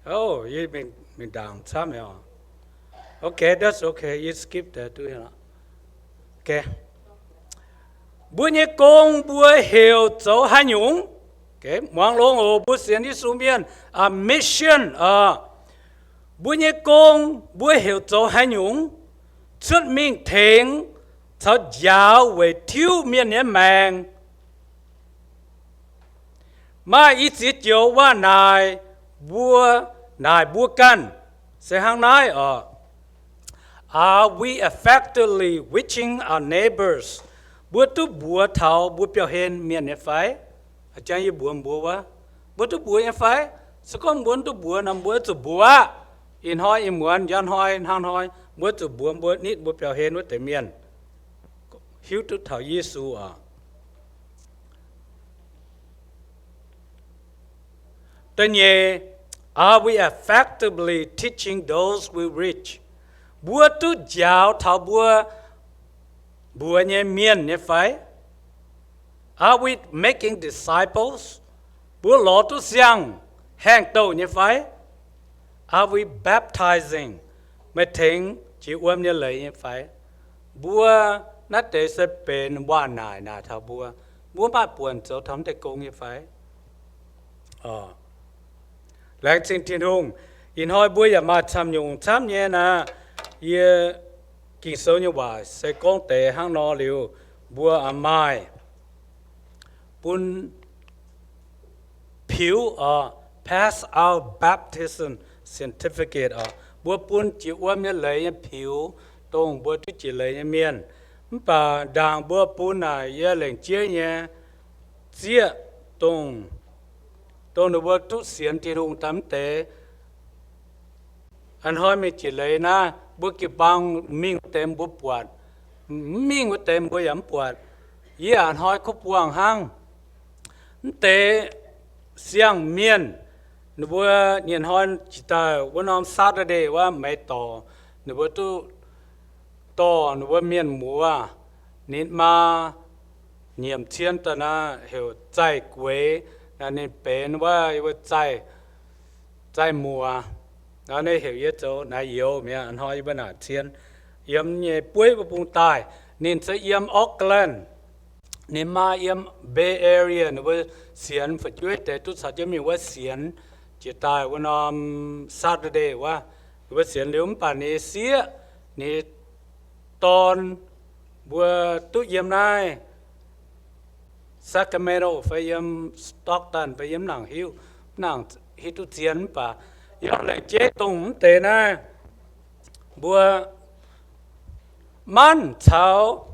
Oh, yie mingh, mingh ndaangc camv mi'aqv. Okay, that's okay. You skip that. Okay. Mbuo nyei gong mbuo heuc zoux haaix nyungc? Muangx longx oc, mbuo sienx Yesu mienh, mission oc. Mbuo nyei gong mbuo heuc zoux haaix nyungc? Cuotv mingh tengx caux njaaux weic tiuv mienh nyei maengc. Maaih i ziex joux waac naaic mbuo, naaic mbuo ganh se hnangv naaiv oc. Are we effectively reaching our neighbors? Mbuo duqv mbuox taux mbuo biauv-hlen mienh nyei fai? Jang yie mbuox mbuo wuov, mbuo duqv mbuox nyei fai? Se gorngv mbuo mv duqv mbuox nor, mbuo zuqc mbuox aqv. Ih hnoi ih muonz, njang hnoi, hnangv hnoi, mbuo zuqc mbuox mbuo nitv mbuo biauv-hlen wuov deix mienh hiuv duqv taux Yesu oc. Da'nyeic, are we effectively teaching those we reach? Mbuo duqv njaaux taux mbuo mbuox nyei mienh nyei fai? Are we making disciples? Mbuo lorz duqv siang-haengh douh nyei fai? Are we baptizing? Meih tengx jiex wuom nyei leiz nyei fai? Mbuo naaiv deix se benx waac naaic naaic taux mbuo. Mbuo maaih buonc zoux taux mv deix gong nyei fai? Laengz zingh Tin-Hungh. Ih hnoi mbuo yaac maaih camv nyungc camv nyei naaic. Yie Ging-Sou nyei waac se gorngv deix hnangv nor liuz, mbuo maaih bun piux oc, pass our baptism certificate oc. Mbuo bun jiex wuom nyei leiz nyei piux, dongh mbuo duqv jiex leiz nyei mienh. Mv baac ndaangc mbuo bun naaic yie lengc jeiv nyei zieqv, dongh, dongh ninh mbuo duqv sienx Tin-Hungh daaih mv deix. A'hnoi mingh jiex leiz naaiv, mbuo jiu-baang mingh wuov deix mbuo buatc, mv mingh wuov deix mbuo yaac mv buatc. Yie a'hnoi kuv buangh hnangv. Mv deix siang-mienh, ninh mbuo nyei hnoi jiex daaih wuov norm Saturday wuov meix dorc, ninh mbuo duqv dorh ninh mbuo mienh muoz, ninh maa nyiemc cien daaih naaiv heuc Zaih Gueix, naaiv ninh benx wuov, wuov Zaih, Zaih Muoz. Naaiv ninh heuc yie zoux naaiv youz mi'aqv. A'hnoi yie mbuo naaic cien yiem nyei bueiv mbuo bung daaih. Ninh se yiem Oakland, ninh maa yiem Bay Area. Ninh mbuo sienx fu'jueiv deix duqv caux jienv mingh wuov sienx, jiex daaih wuov norm Saturday wuov. mbuo sienx liuz mv baac ninh sieqv, ninh dorn mbuo duqv yiem naaiv Sacramento fai yiem Stockton fai yiem nangc hiuv, nangc hiuv duqv zien mv baac yiem laengz jeiv dongh mv deix naaiv mbuo Manv caux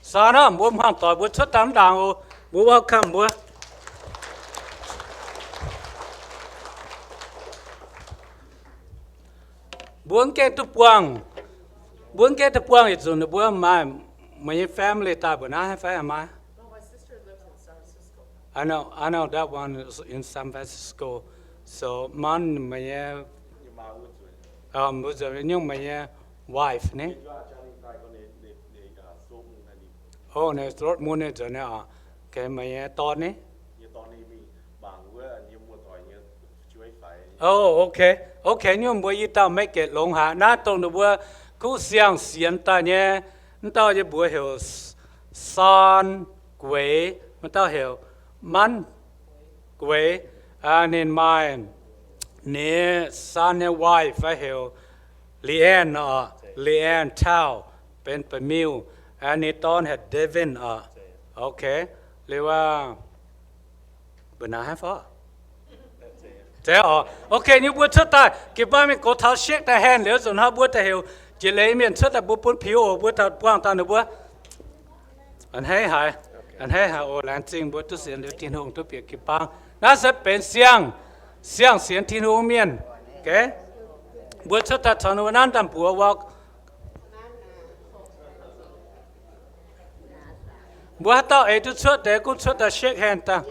San aav, mbuo hmuangx doic mbuo cuotv daaih mv ndaangc oc. Mbuo welcome mbuo. Mbuo mv gaengh duqv buangh, mbuo mv gaengh duqv buangh yietc zunc ninh mbuo maaih meih nyei family daaih mbuo naaiv fai maaih? I know, I know that one is in San Francisco. So Manv meih nyei, mbuo nyungc meih nyei wife ni? Oh, ninh throat mun nyei nzunc ni oc. Okay, meih nyei dorn ni? Oh, okay, okay, nyungc mbuo i dauh make it longx haic. Naaiv dongh ninh mbuo kuv siang sienx daaih nyei. Mv dauh yie mbuox heuc San Gueix, mv dauh heuc Manv Gueix. Ninh maaih ninh son nyei wife fai heuc Leanne oc, Leanne Tao, benx ba'miuh. Ninh dorn heuc Devin oc. Okay, liuz aac, mbuo naaiv haaix fai? Zeiz oc. Okay, nyungc mbuo cuotv daaih, geh baav mingh gox taux shake the hand liuz nzunc hnoi mbuo daaih heuc jiex leiz mienh cuotv daaih mbuo bun piux oc, mbuo daaih buangh daaih ninh mbuo. A'hneiv haic, a'hneiv haic oc. Laengz zingh mbuo duqv sienx liuz Tin-Hungh duqv bieqc jiu-baang. Naaiv se benx siang, siang sienx Tin-Hungh mienh. Mbuo cuotv daaih caux ninh mbuo nanv daaih mbuox wuov. Mbuo haaix dauh eix duqv cuotv deix gunv cuotv daaih shake hand daaih.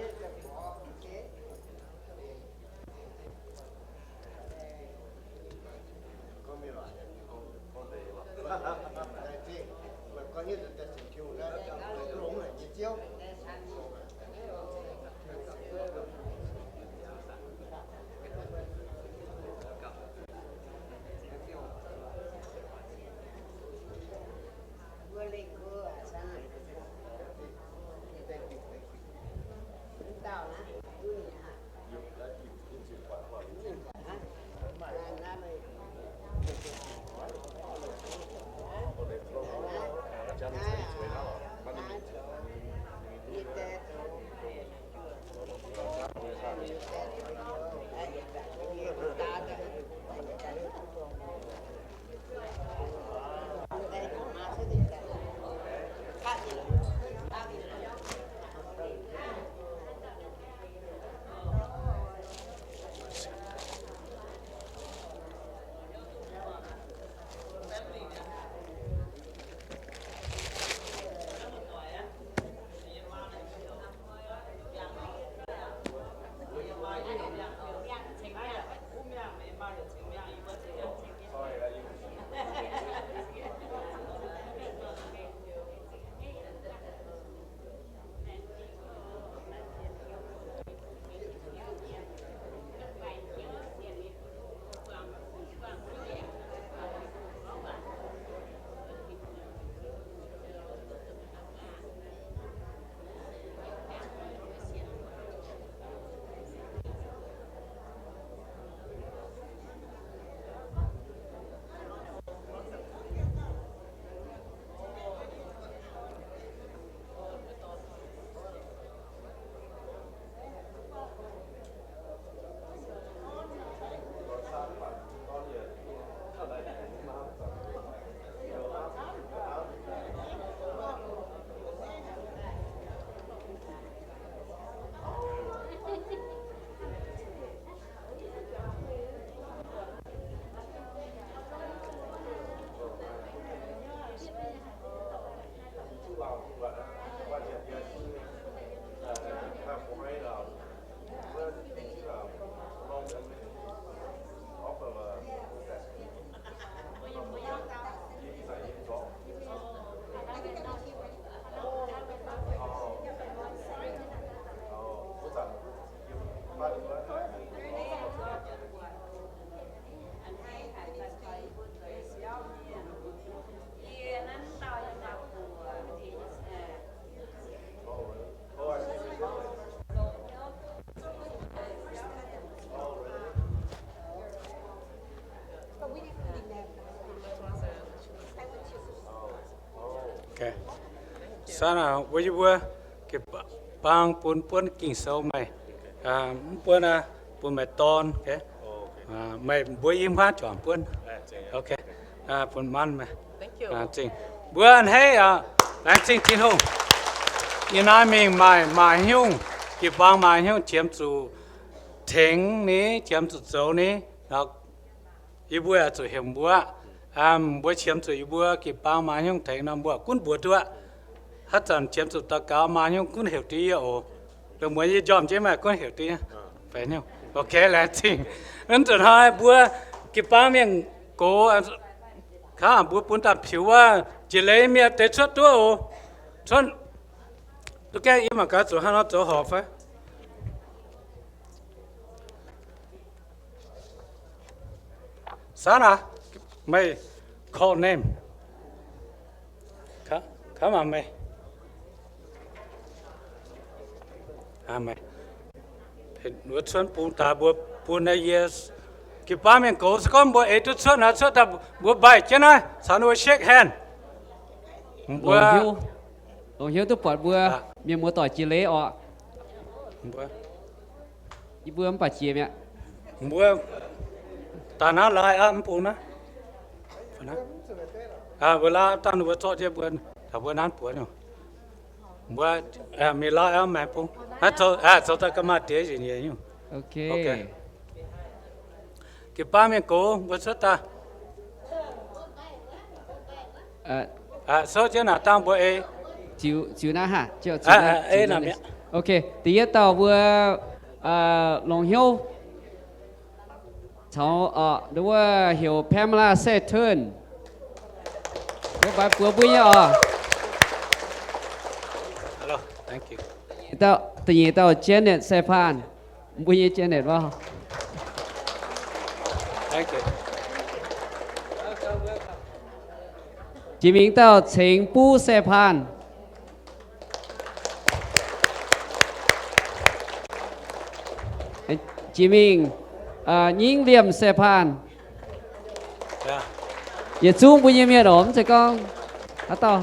Saan aac, mbuo yie mbuo jiu-baang bun buonv Ging-Sou meih. Mv buonv aqv, bun meih dorn. Meih mbuo i hmuangv juangc buonv. Bun manv meih. Mbuo a'hneiv aqv, laengz zingh Tin-Hungh. Ih naaiv mingh maaih, maaih nyungc, jiu-baang maaih nyungc qiemx zuqc tengx ni, qiemx zuqc zoux ni. Yie mbuo yaac zuqc heuc mbuo, mbuo qiemx zuqc yie mbuo jiu-baang maaih nyungc tengx nor, mbuo gunv mbuox duqv. Haaix zanc qiemx zuqc daux gaux maaih nyungc gunv heuc duqv yie oc. Lungh muonz yie njormh jienv maaih gunv heuc duqv yie. Ok, laengz zingh. Hnangv naaiv mbuo jiu-baang mienh gox, mbuo bun daaih piux wuov jiex leiz mienh deix cuotv duqv oc. Cuotv, duqv gaengh yie mangc gaax zuqc hnangv nor zoux horpc fai. Saan aac, meih call name. Kamv aac meih. Wuov cuotv bung daaih mbuo bun naaiv yie jiu-baang mienh gox se gorngv mbuo eix duqv cuotv naaic, cuotv daaih mbuo mbaih jienv naaiv caux ninh mbuo shake hand. Longc hnyouv duqv buatc mbuo mienh muoz-doic jiex leiz oc. Yie mbuo mv baac jiex mi'aqv. Mbuo daaih naaiv lai aqv, mv bung naaiv. Mbuo laai dangh ninh mbuo zorqv jienv mbuo, taux mbuo naaiv buonc nyungc. Mbuo mingh lai aqv, maengx bung. Zoux daaih ga'maah diex njiec nyungc. Jiu-baang mienh gox mbuo cuotv daaih. Souv jienv naaic dangh mbuo ei. Ziux naaiv haic. Ok, da'yietv dauh mbuo longc hnyouv caux nduov wuov heuc Pamela Saturn. Mbuo baaix buoz mbuo nyei oc. Da'nyeic dauh Janet Sai-Paan. Mbuo nyei Janet wuov. Jiex mingh dauh Ceng Buv Sai-Paan. Jiex mingh Nyingv Liemh Sai-Paan. Yietc zungv mbuo nyei mienh oc, mv zeiz gorngv haaix dauh.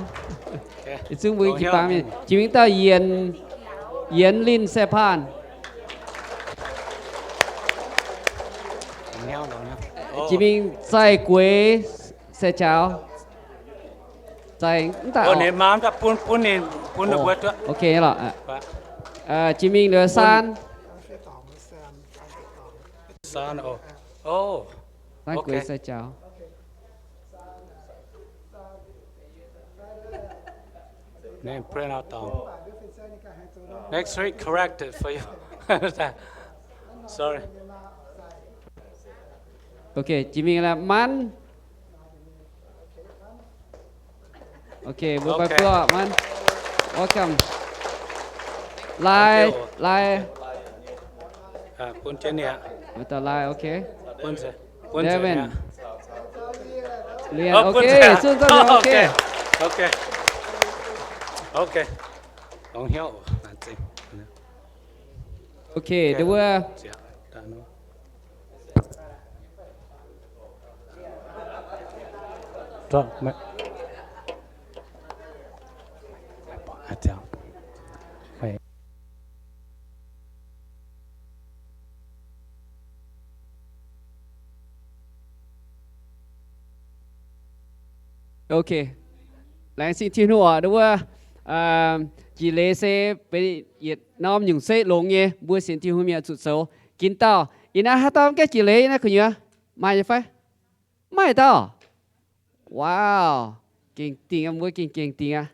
Yietc zungv mbuo jiu-baang mienh. Jiex mingh dauh Yienx, Yienx Linh Sai-Paan. Jiex mingh Zaih Gueix Sai-Jaaux. Zaih mv daaih. Ok lorqc. Jiex mingh liuz Saan. Saan Gueix Sai-Jaaux. Name print out dong. Next week correct it for you. Sorry. Ok, jiex mingh la'manv. Ok, mbuo baaix buoz manv. Welcome. Lai, lai. Bun jienv ni aqv. Maiv dauh lai, ok. Bun nzengc. Devin. Lian, ok. Zunv zorqv, ok. Ok. Longx hnyouv. Ok, nduov wuov. Ok. Laengz zingh Tin-Hungh oc, nduov wuov, jiex leiz se benx yietc norm nyungc zeiv longx nyei, mbuo sienx Tin-Hungh mienh zuqc zoux. Ginv dauh, ih naaiv haaix dauh mv gaengh jiex leiz naaiv gu'nyuoz? Maaih nyei fai? Maaih dauh. Wow. Gengh dingh aqv, mbuo gengh gengh dingh aqv.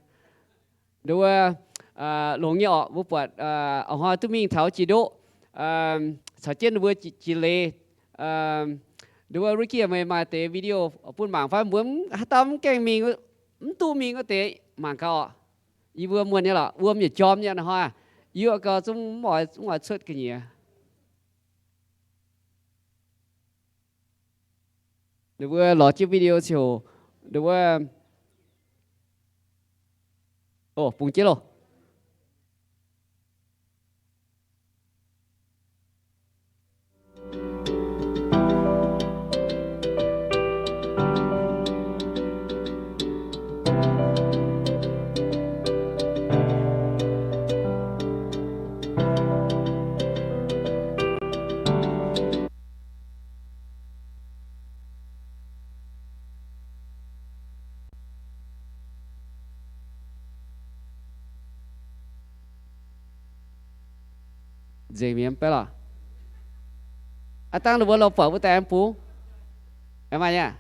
Nduov wuov, longx nyei orqc, mbuo buatc a'hnoi duqv mingh taux jiex ndoqv, caux jienv ninh mbuo jiex leiz. Nduov wuov Ricky, meih maaih deix video bun mangc fai? Mbuo haaix dauh mv gaengh mingh, mv duqv mingh wuov deix mangc gaax orqc. Yie mbuo muonh nyei lorqc, wuom yietc jorm nyei hnoi, yie gauh zungv mv oix cuotv ga'nyiec. Ninh mbuo lorz jienv video ziouc, ninh mbuo, o, bungx jienv loh. nzengc mi'aqv, mv baac lorqc. Aav dangh ninh mbuo lorz buatc wuov deix aengx bungx. Aengx maaih nyei aqv.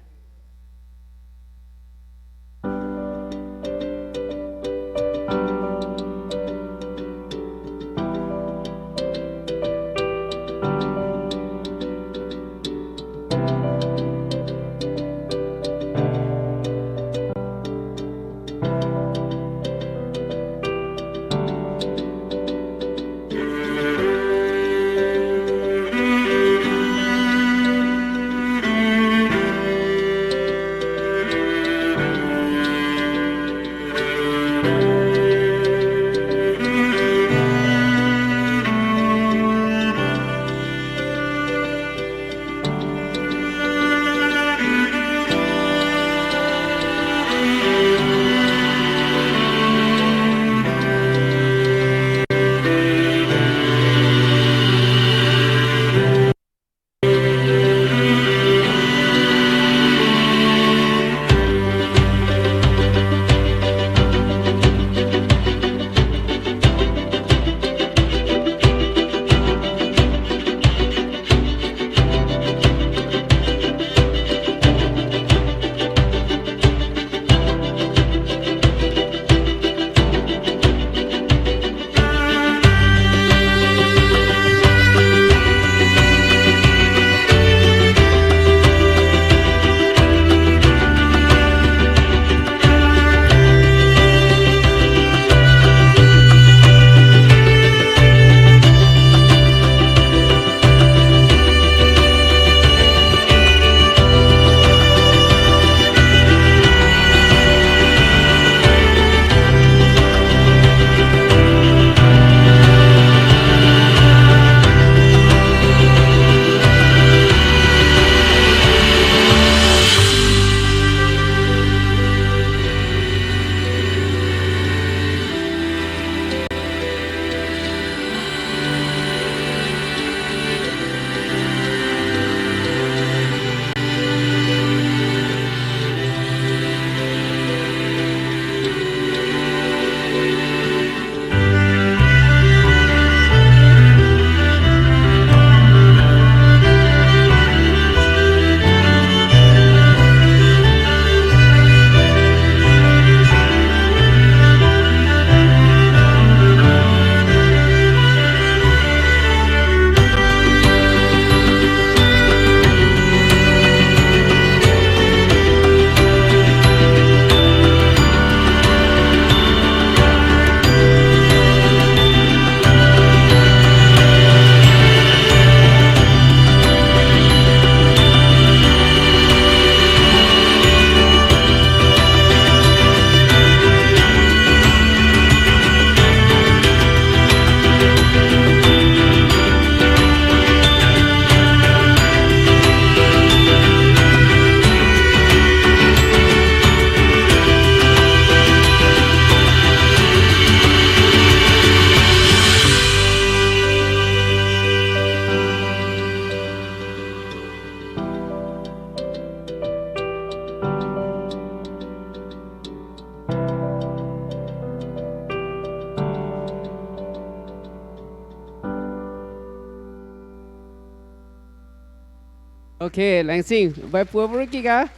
Ok, laengz zingh mbuo, mbuo mv gikv aqv.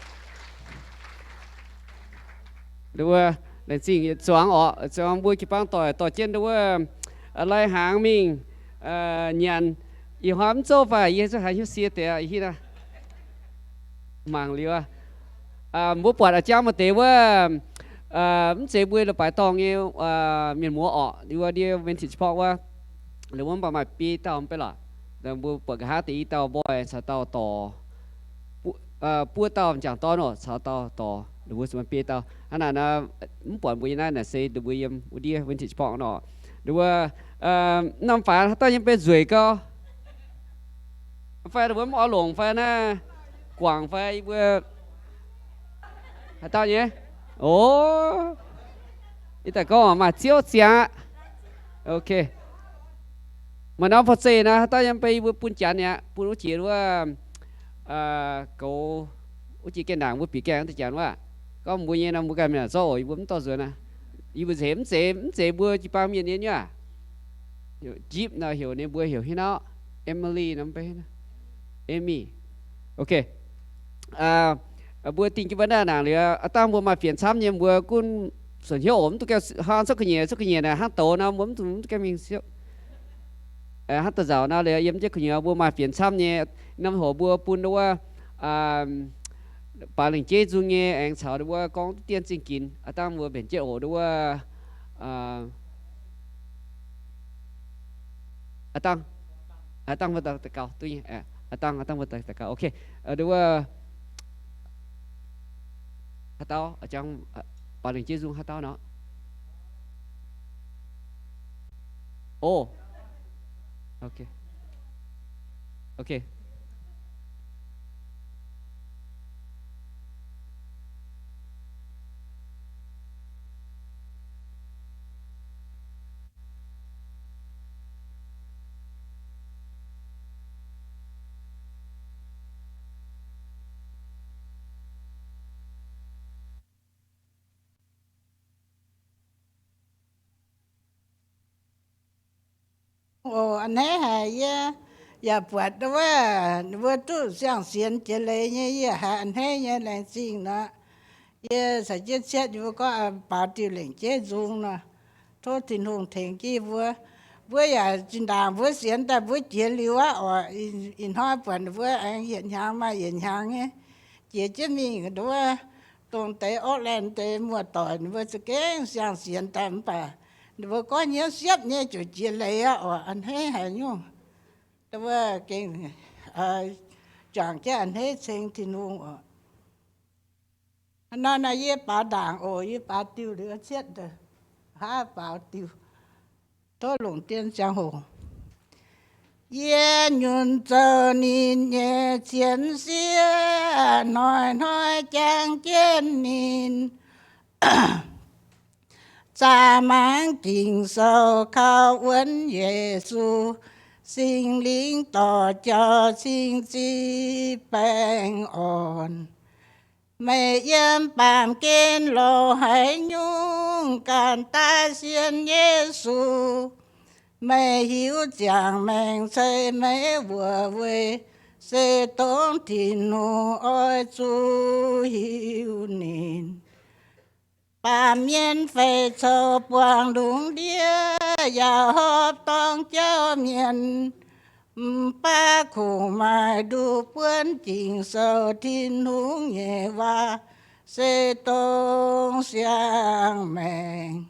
Laengz zingh yietc zuangx orqc, zuangx mbuo jiu-baang doic dorh jienv ndau wuov lai hnaangx mingh nyanc. Ih hnoi mv zouv fai yie zuqc haiz hnyouv sie deix ih hiuv naaiv. Mangc liuz, mbuo buatc a'jang maaih deix wuov, mv zeiz mbuo la'baaix dorngh nyei mienh muoz orqc, liuz wuov ndie Vintage Pork wuov, liuz wuov mv baac maaih biei dauh mv bei lorqc. Mbuo buatc nqa'haav deix i dauh mboi caux dauh dorc, buo dauh m'jangc dorn oc caux dauh dorc, liuz mbuo zuqc maaih biei dauh. Hnangv naaic nor, mv buatc mbuo nyei naaiv naaic se ninh mbuo yiem wuov ndie Vintage Pork nor. Liuz wuov, norm faanx haaix dauh nyei bei nzueic gau? Fai mbuo mv oix longc fai naaiv guangc fai yie mbuo haaix dauh nyei? O, yie daaih gorngv maaih ziouv ziangx aqv. Ok. Maaih norm fai zeih naaiv haaix dauh nyei bei yie mbuo bun janx aqv, bun wuov jiex wuov goux wuov jiex gaengh ndaangc mbuo bieqc gaengh deix janx wuov. Gorngv mbuo nyei nor mbuo ganh mingh zorqv oc, yie mbuo mv dorh nzuonx aqv. Yie mbuo nzengc mv zeiz, mv zeiz mbuo jiu-baang mienh nyei nyuoqv aqv. Jipv nor heuc ninh mbuo heuc hiuv nor, Emily nor, Amy. Ok. Mbuo dingh jienv mbuo naaiv nangc liuz, aav dangh mbuo maaih fienx camv nyei, mbuo gunv suonc hnyouv oc, mv duqv gengh hnangv cuotv ga'nyiec, cuotv ga'nyiec naaic hnangv douz nor, mbuo mv duqv, mv duqv gengh mingh siouv. Hnangv da'nzauc nor liuz, yiem jienv gu'nyuoz mbuo maaih fienx camv nyei. Norm hoc mbuo bun nduov wuov, baaux lengc jeiv nzung nyei aengx caux nduov wuov gorngv duqv dien zingh ginx. Aav dangh mbuo mbenc jienv oc, nduov wuov, aav dangh, aav dangh mbuo daux gaux duqv nyei. Aav dangh, aav dangh mbuo daux gaux. Ok. Nduov wuov, haaix dauh, baaux lengc jeiv nzung haaix dauh nor? O. Ok. Ok. Oc, a'hneiv haic yie yaac buatc wuov, mbuo duqv siang-sienx jiex leiz nyei, yie haiz a'hneiv nyei laengz zingh nor. Yie caux jienv cietv yie mbuo gorngv baaux diuh lengc jeiv nzung nor, tov Tin-Hungh tengx jienv mbuo. Mbuo yaac zinh ndaangc mbuo sienx daaih mbuo jiex liuz aqv oc. Ih hnoi buatc mbuo aengx yietc hnyangx maaih yietc hnyangx nyei jiex jienv mingh nduov, dongh deix Auckland deix muoz-doic ninh mbuo za'gengh siang-sienx daaih mv baac ninh mbuo gorngv hnyouv siepv nyei ziouc jiex leiz aqv oc. A'hneiv haic nyungc. Wuov gengh juangc jienv a'hneiv ceng Tin-Hungh oc. Nor naaic yie baaux ndaangc oc, yie baaux diuh liuz cietv, haav baaux diuh. Tov longc dien ziangh hoc. Yie nyunc zoux ninh nyei cien sieqv, hnoi-hnoi jangx jienv ninh. Zaah mangc Ging-Sou kaux wuonv Yesu, Singx Lingh dorh jauv cing ziqc baengh orn. Meih yiem baamh gen lorz haaix nyungc ganh daaih sienx Yesu, meih hiuv ziangh maengc ceix meih wuov weic, se dongh Tin-Hungh oix zuqc hiuv ninh. Baamh mienh feix coux buangh lungz ndiev yaac horpc dorng jauv mienh, mv baac kungx maaih nduqc buonv Ging-Sou. Tin-Hungh nyei waac se dongh siang-maengc.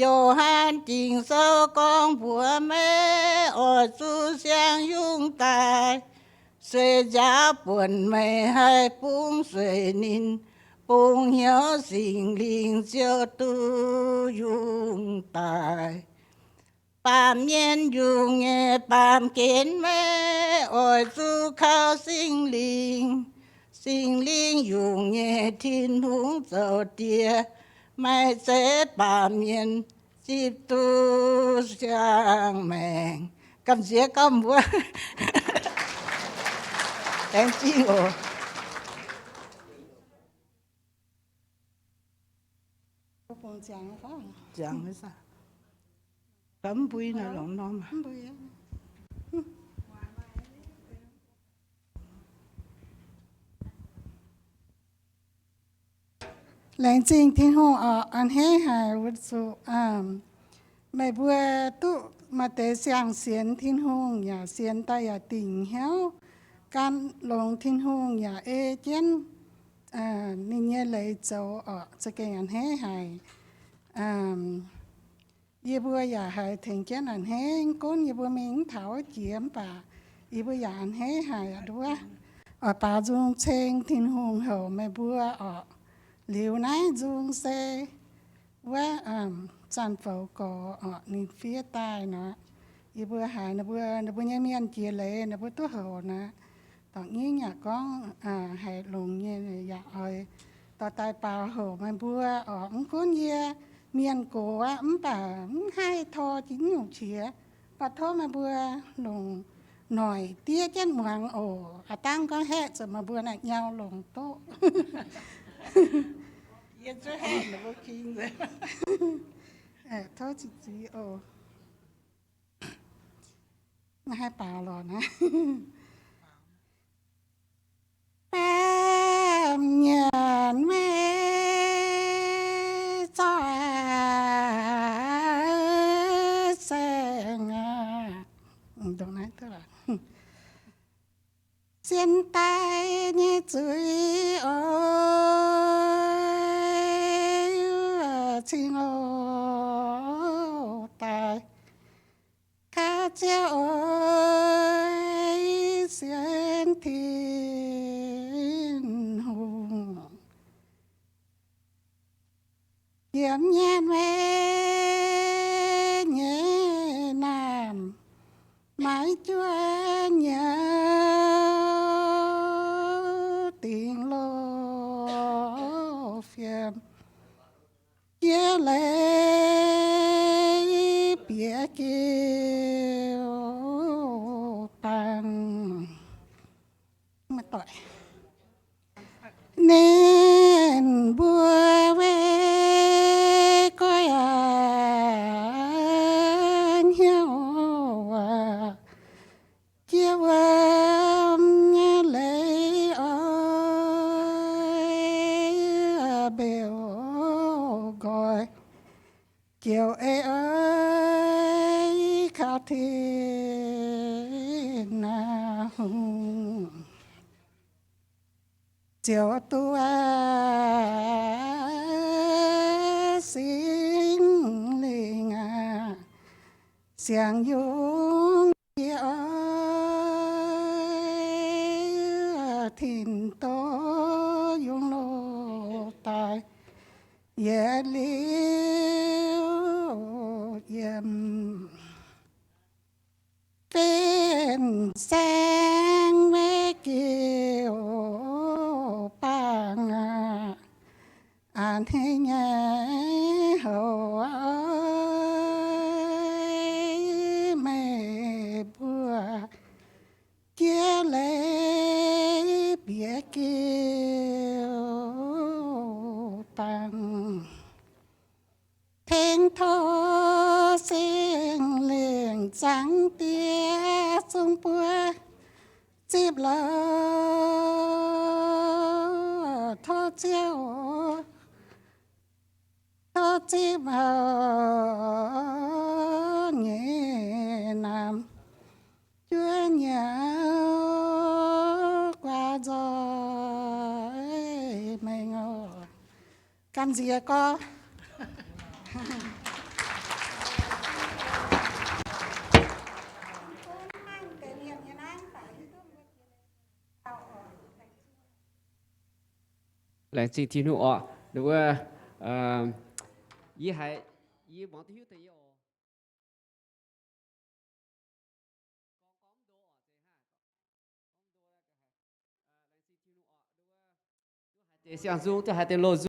Yo^han Ging-Sou gorngv mbuox meih oix zuqc siang-yungh daaih, se nziaaux buonc meih haih bungx sueih ninh, bungx hnyouv Singx Lingh ziouc duqv yungh daaih. Baamh mienh yungh nyei baamh gen meih oix zuqc kaux Singx Lingh. Singx Lingh yungh nyei Tin-Hungh zoux diex, maaih zeiz baamh mienh zipv duqv siang-maengc. Gamh nziex gauh mbuo. Laengz zingh oc. Laengz zingh Tin-Hungh oc, a'hneiv haic wuov zuqc meih mbuo duqv maaih deix siang-sienx Tin-Hungh yaac sienx daaih yaac dingc hnyouv gan longx Tin-Hungh yaac ei jienv ninh nyei leiz zoux oc, za'gengh a'hneiv haic. Yie mbuo yaac haiz tengx jienv a'hneiv, mv gunv yie mbuo mingh mv taux jiex mv baac yie mbuo yaac a'hneiv haic nduov. Oix baaux nzung ceng Tin-Hungh houc meih mbuo oc. Liuz naaiv nzung se wuov zanc-foux gorx oc, ninh fiev daaih nor, yie mbuo haiz ninh mbuo, ninh mbuo nyei mienh jiex leiz ninh mbuo duqv houc nor, dorngc nyingv yaac gorngv haiz longx nyei, yaac oix dorh daaih baaux houc meih mbuo oc. Mv gunv yie mienh gox aqv mv baac mv haih tor jiex nyungc qiex, baac tov meih mbuo longc noic diev jienv muangx oc. Aav dangh gorngv haeqv zuqc meih mbuo naaic nyau longc doqv. Tov ziqc ziqc oc. Maiv haih baaux lorqc naaiv. Baamh nyanc maiv zorqv saeng aqv. Zien daaih nyei zuiz oix cing oc daaih. Kaux Ziouv oix sienx Tin-Hungh. Yiem nyanc maiv nyei naamh, maiv juov nyei dingc loz fiem. Jiex leiz bieqc geu bangc. Ninh mbuo weic goiv aqv hnyouv aqv, jiex wuom nyei leiz oix mbeux nqoi. Ziouv ei, oix kaux Tin-Hungh. Ziouv duqv Singx Lingh aqv, siang yungz jiex oix, tin-dorngh yungz loz daaih yietc liuz yiem. Fin-saeng maiv geu bangc aqv. A'hneiv nyei hoc, meih mbuo jiex leiz bieqc geu bangc. Tengx tov Singx Lingh Zaangc Diex zungv buov zipv lorz. Tov Ziouv, tov zipv mouc nyei naamh juov nyei guaax nzoih mengh oc. Gamh nziex gorx. Laengz zingh Tin-Hungh oc. Wuov, yie haiz, yie muangx duqv hiuv deix yie oc. Deix siang-nzung duqv haiz deix loz-nzung.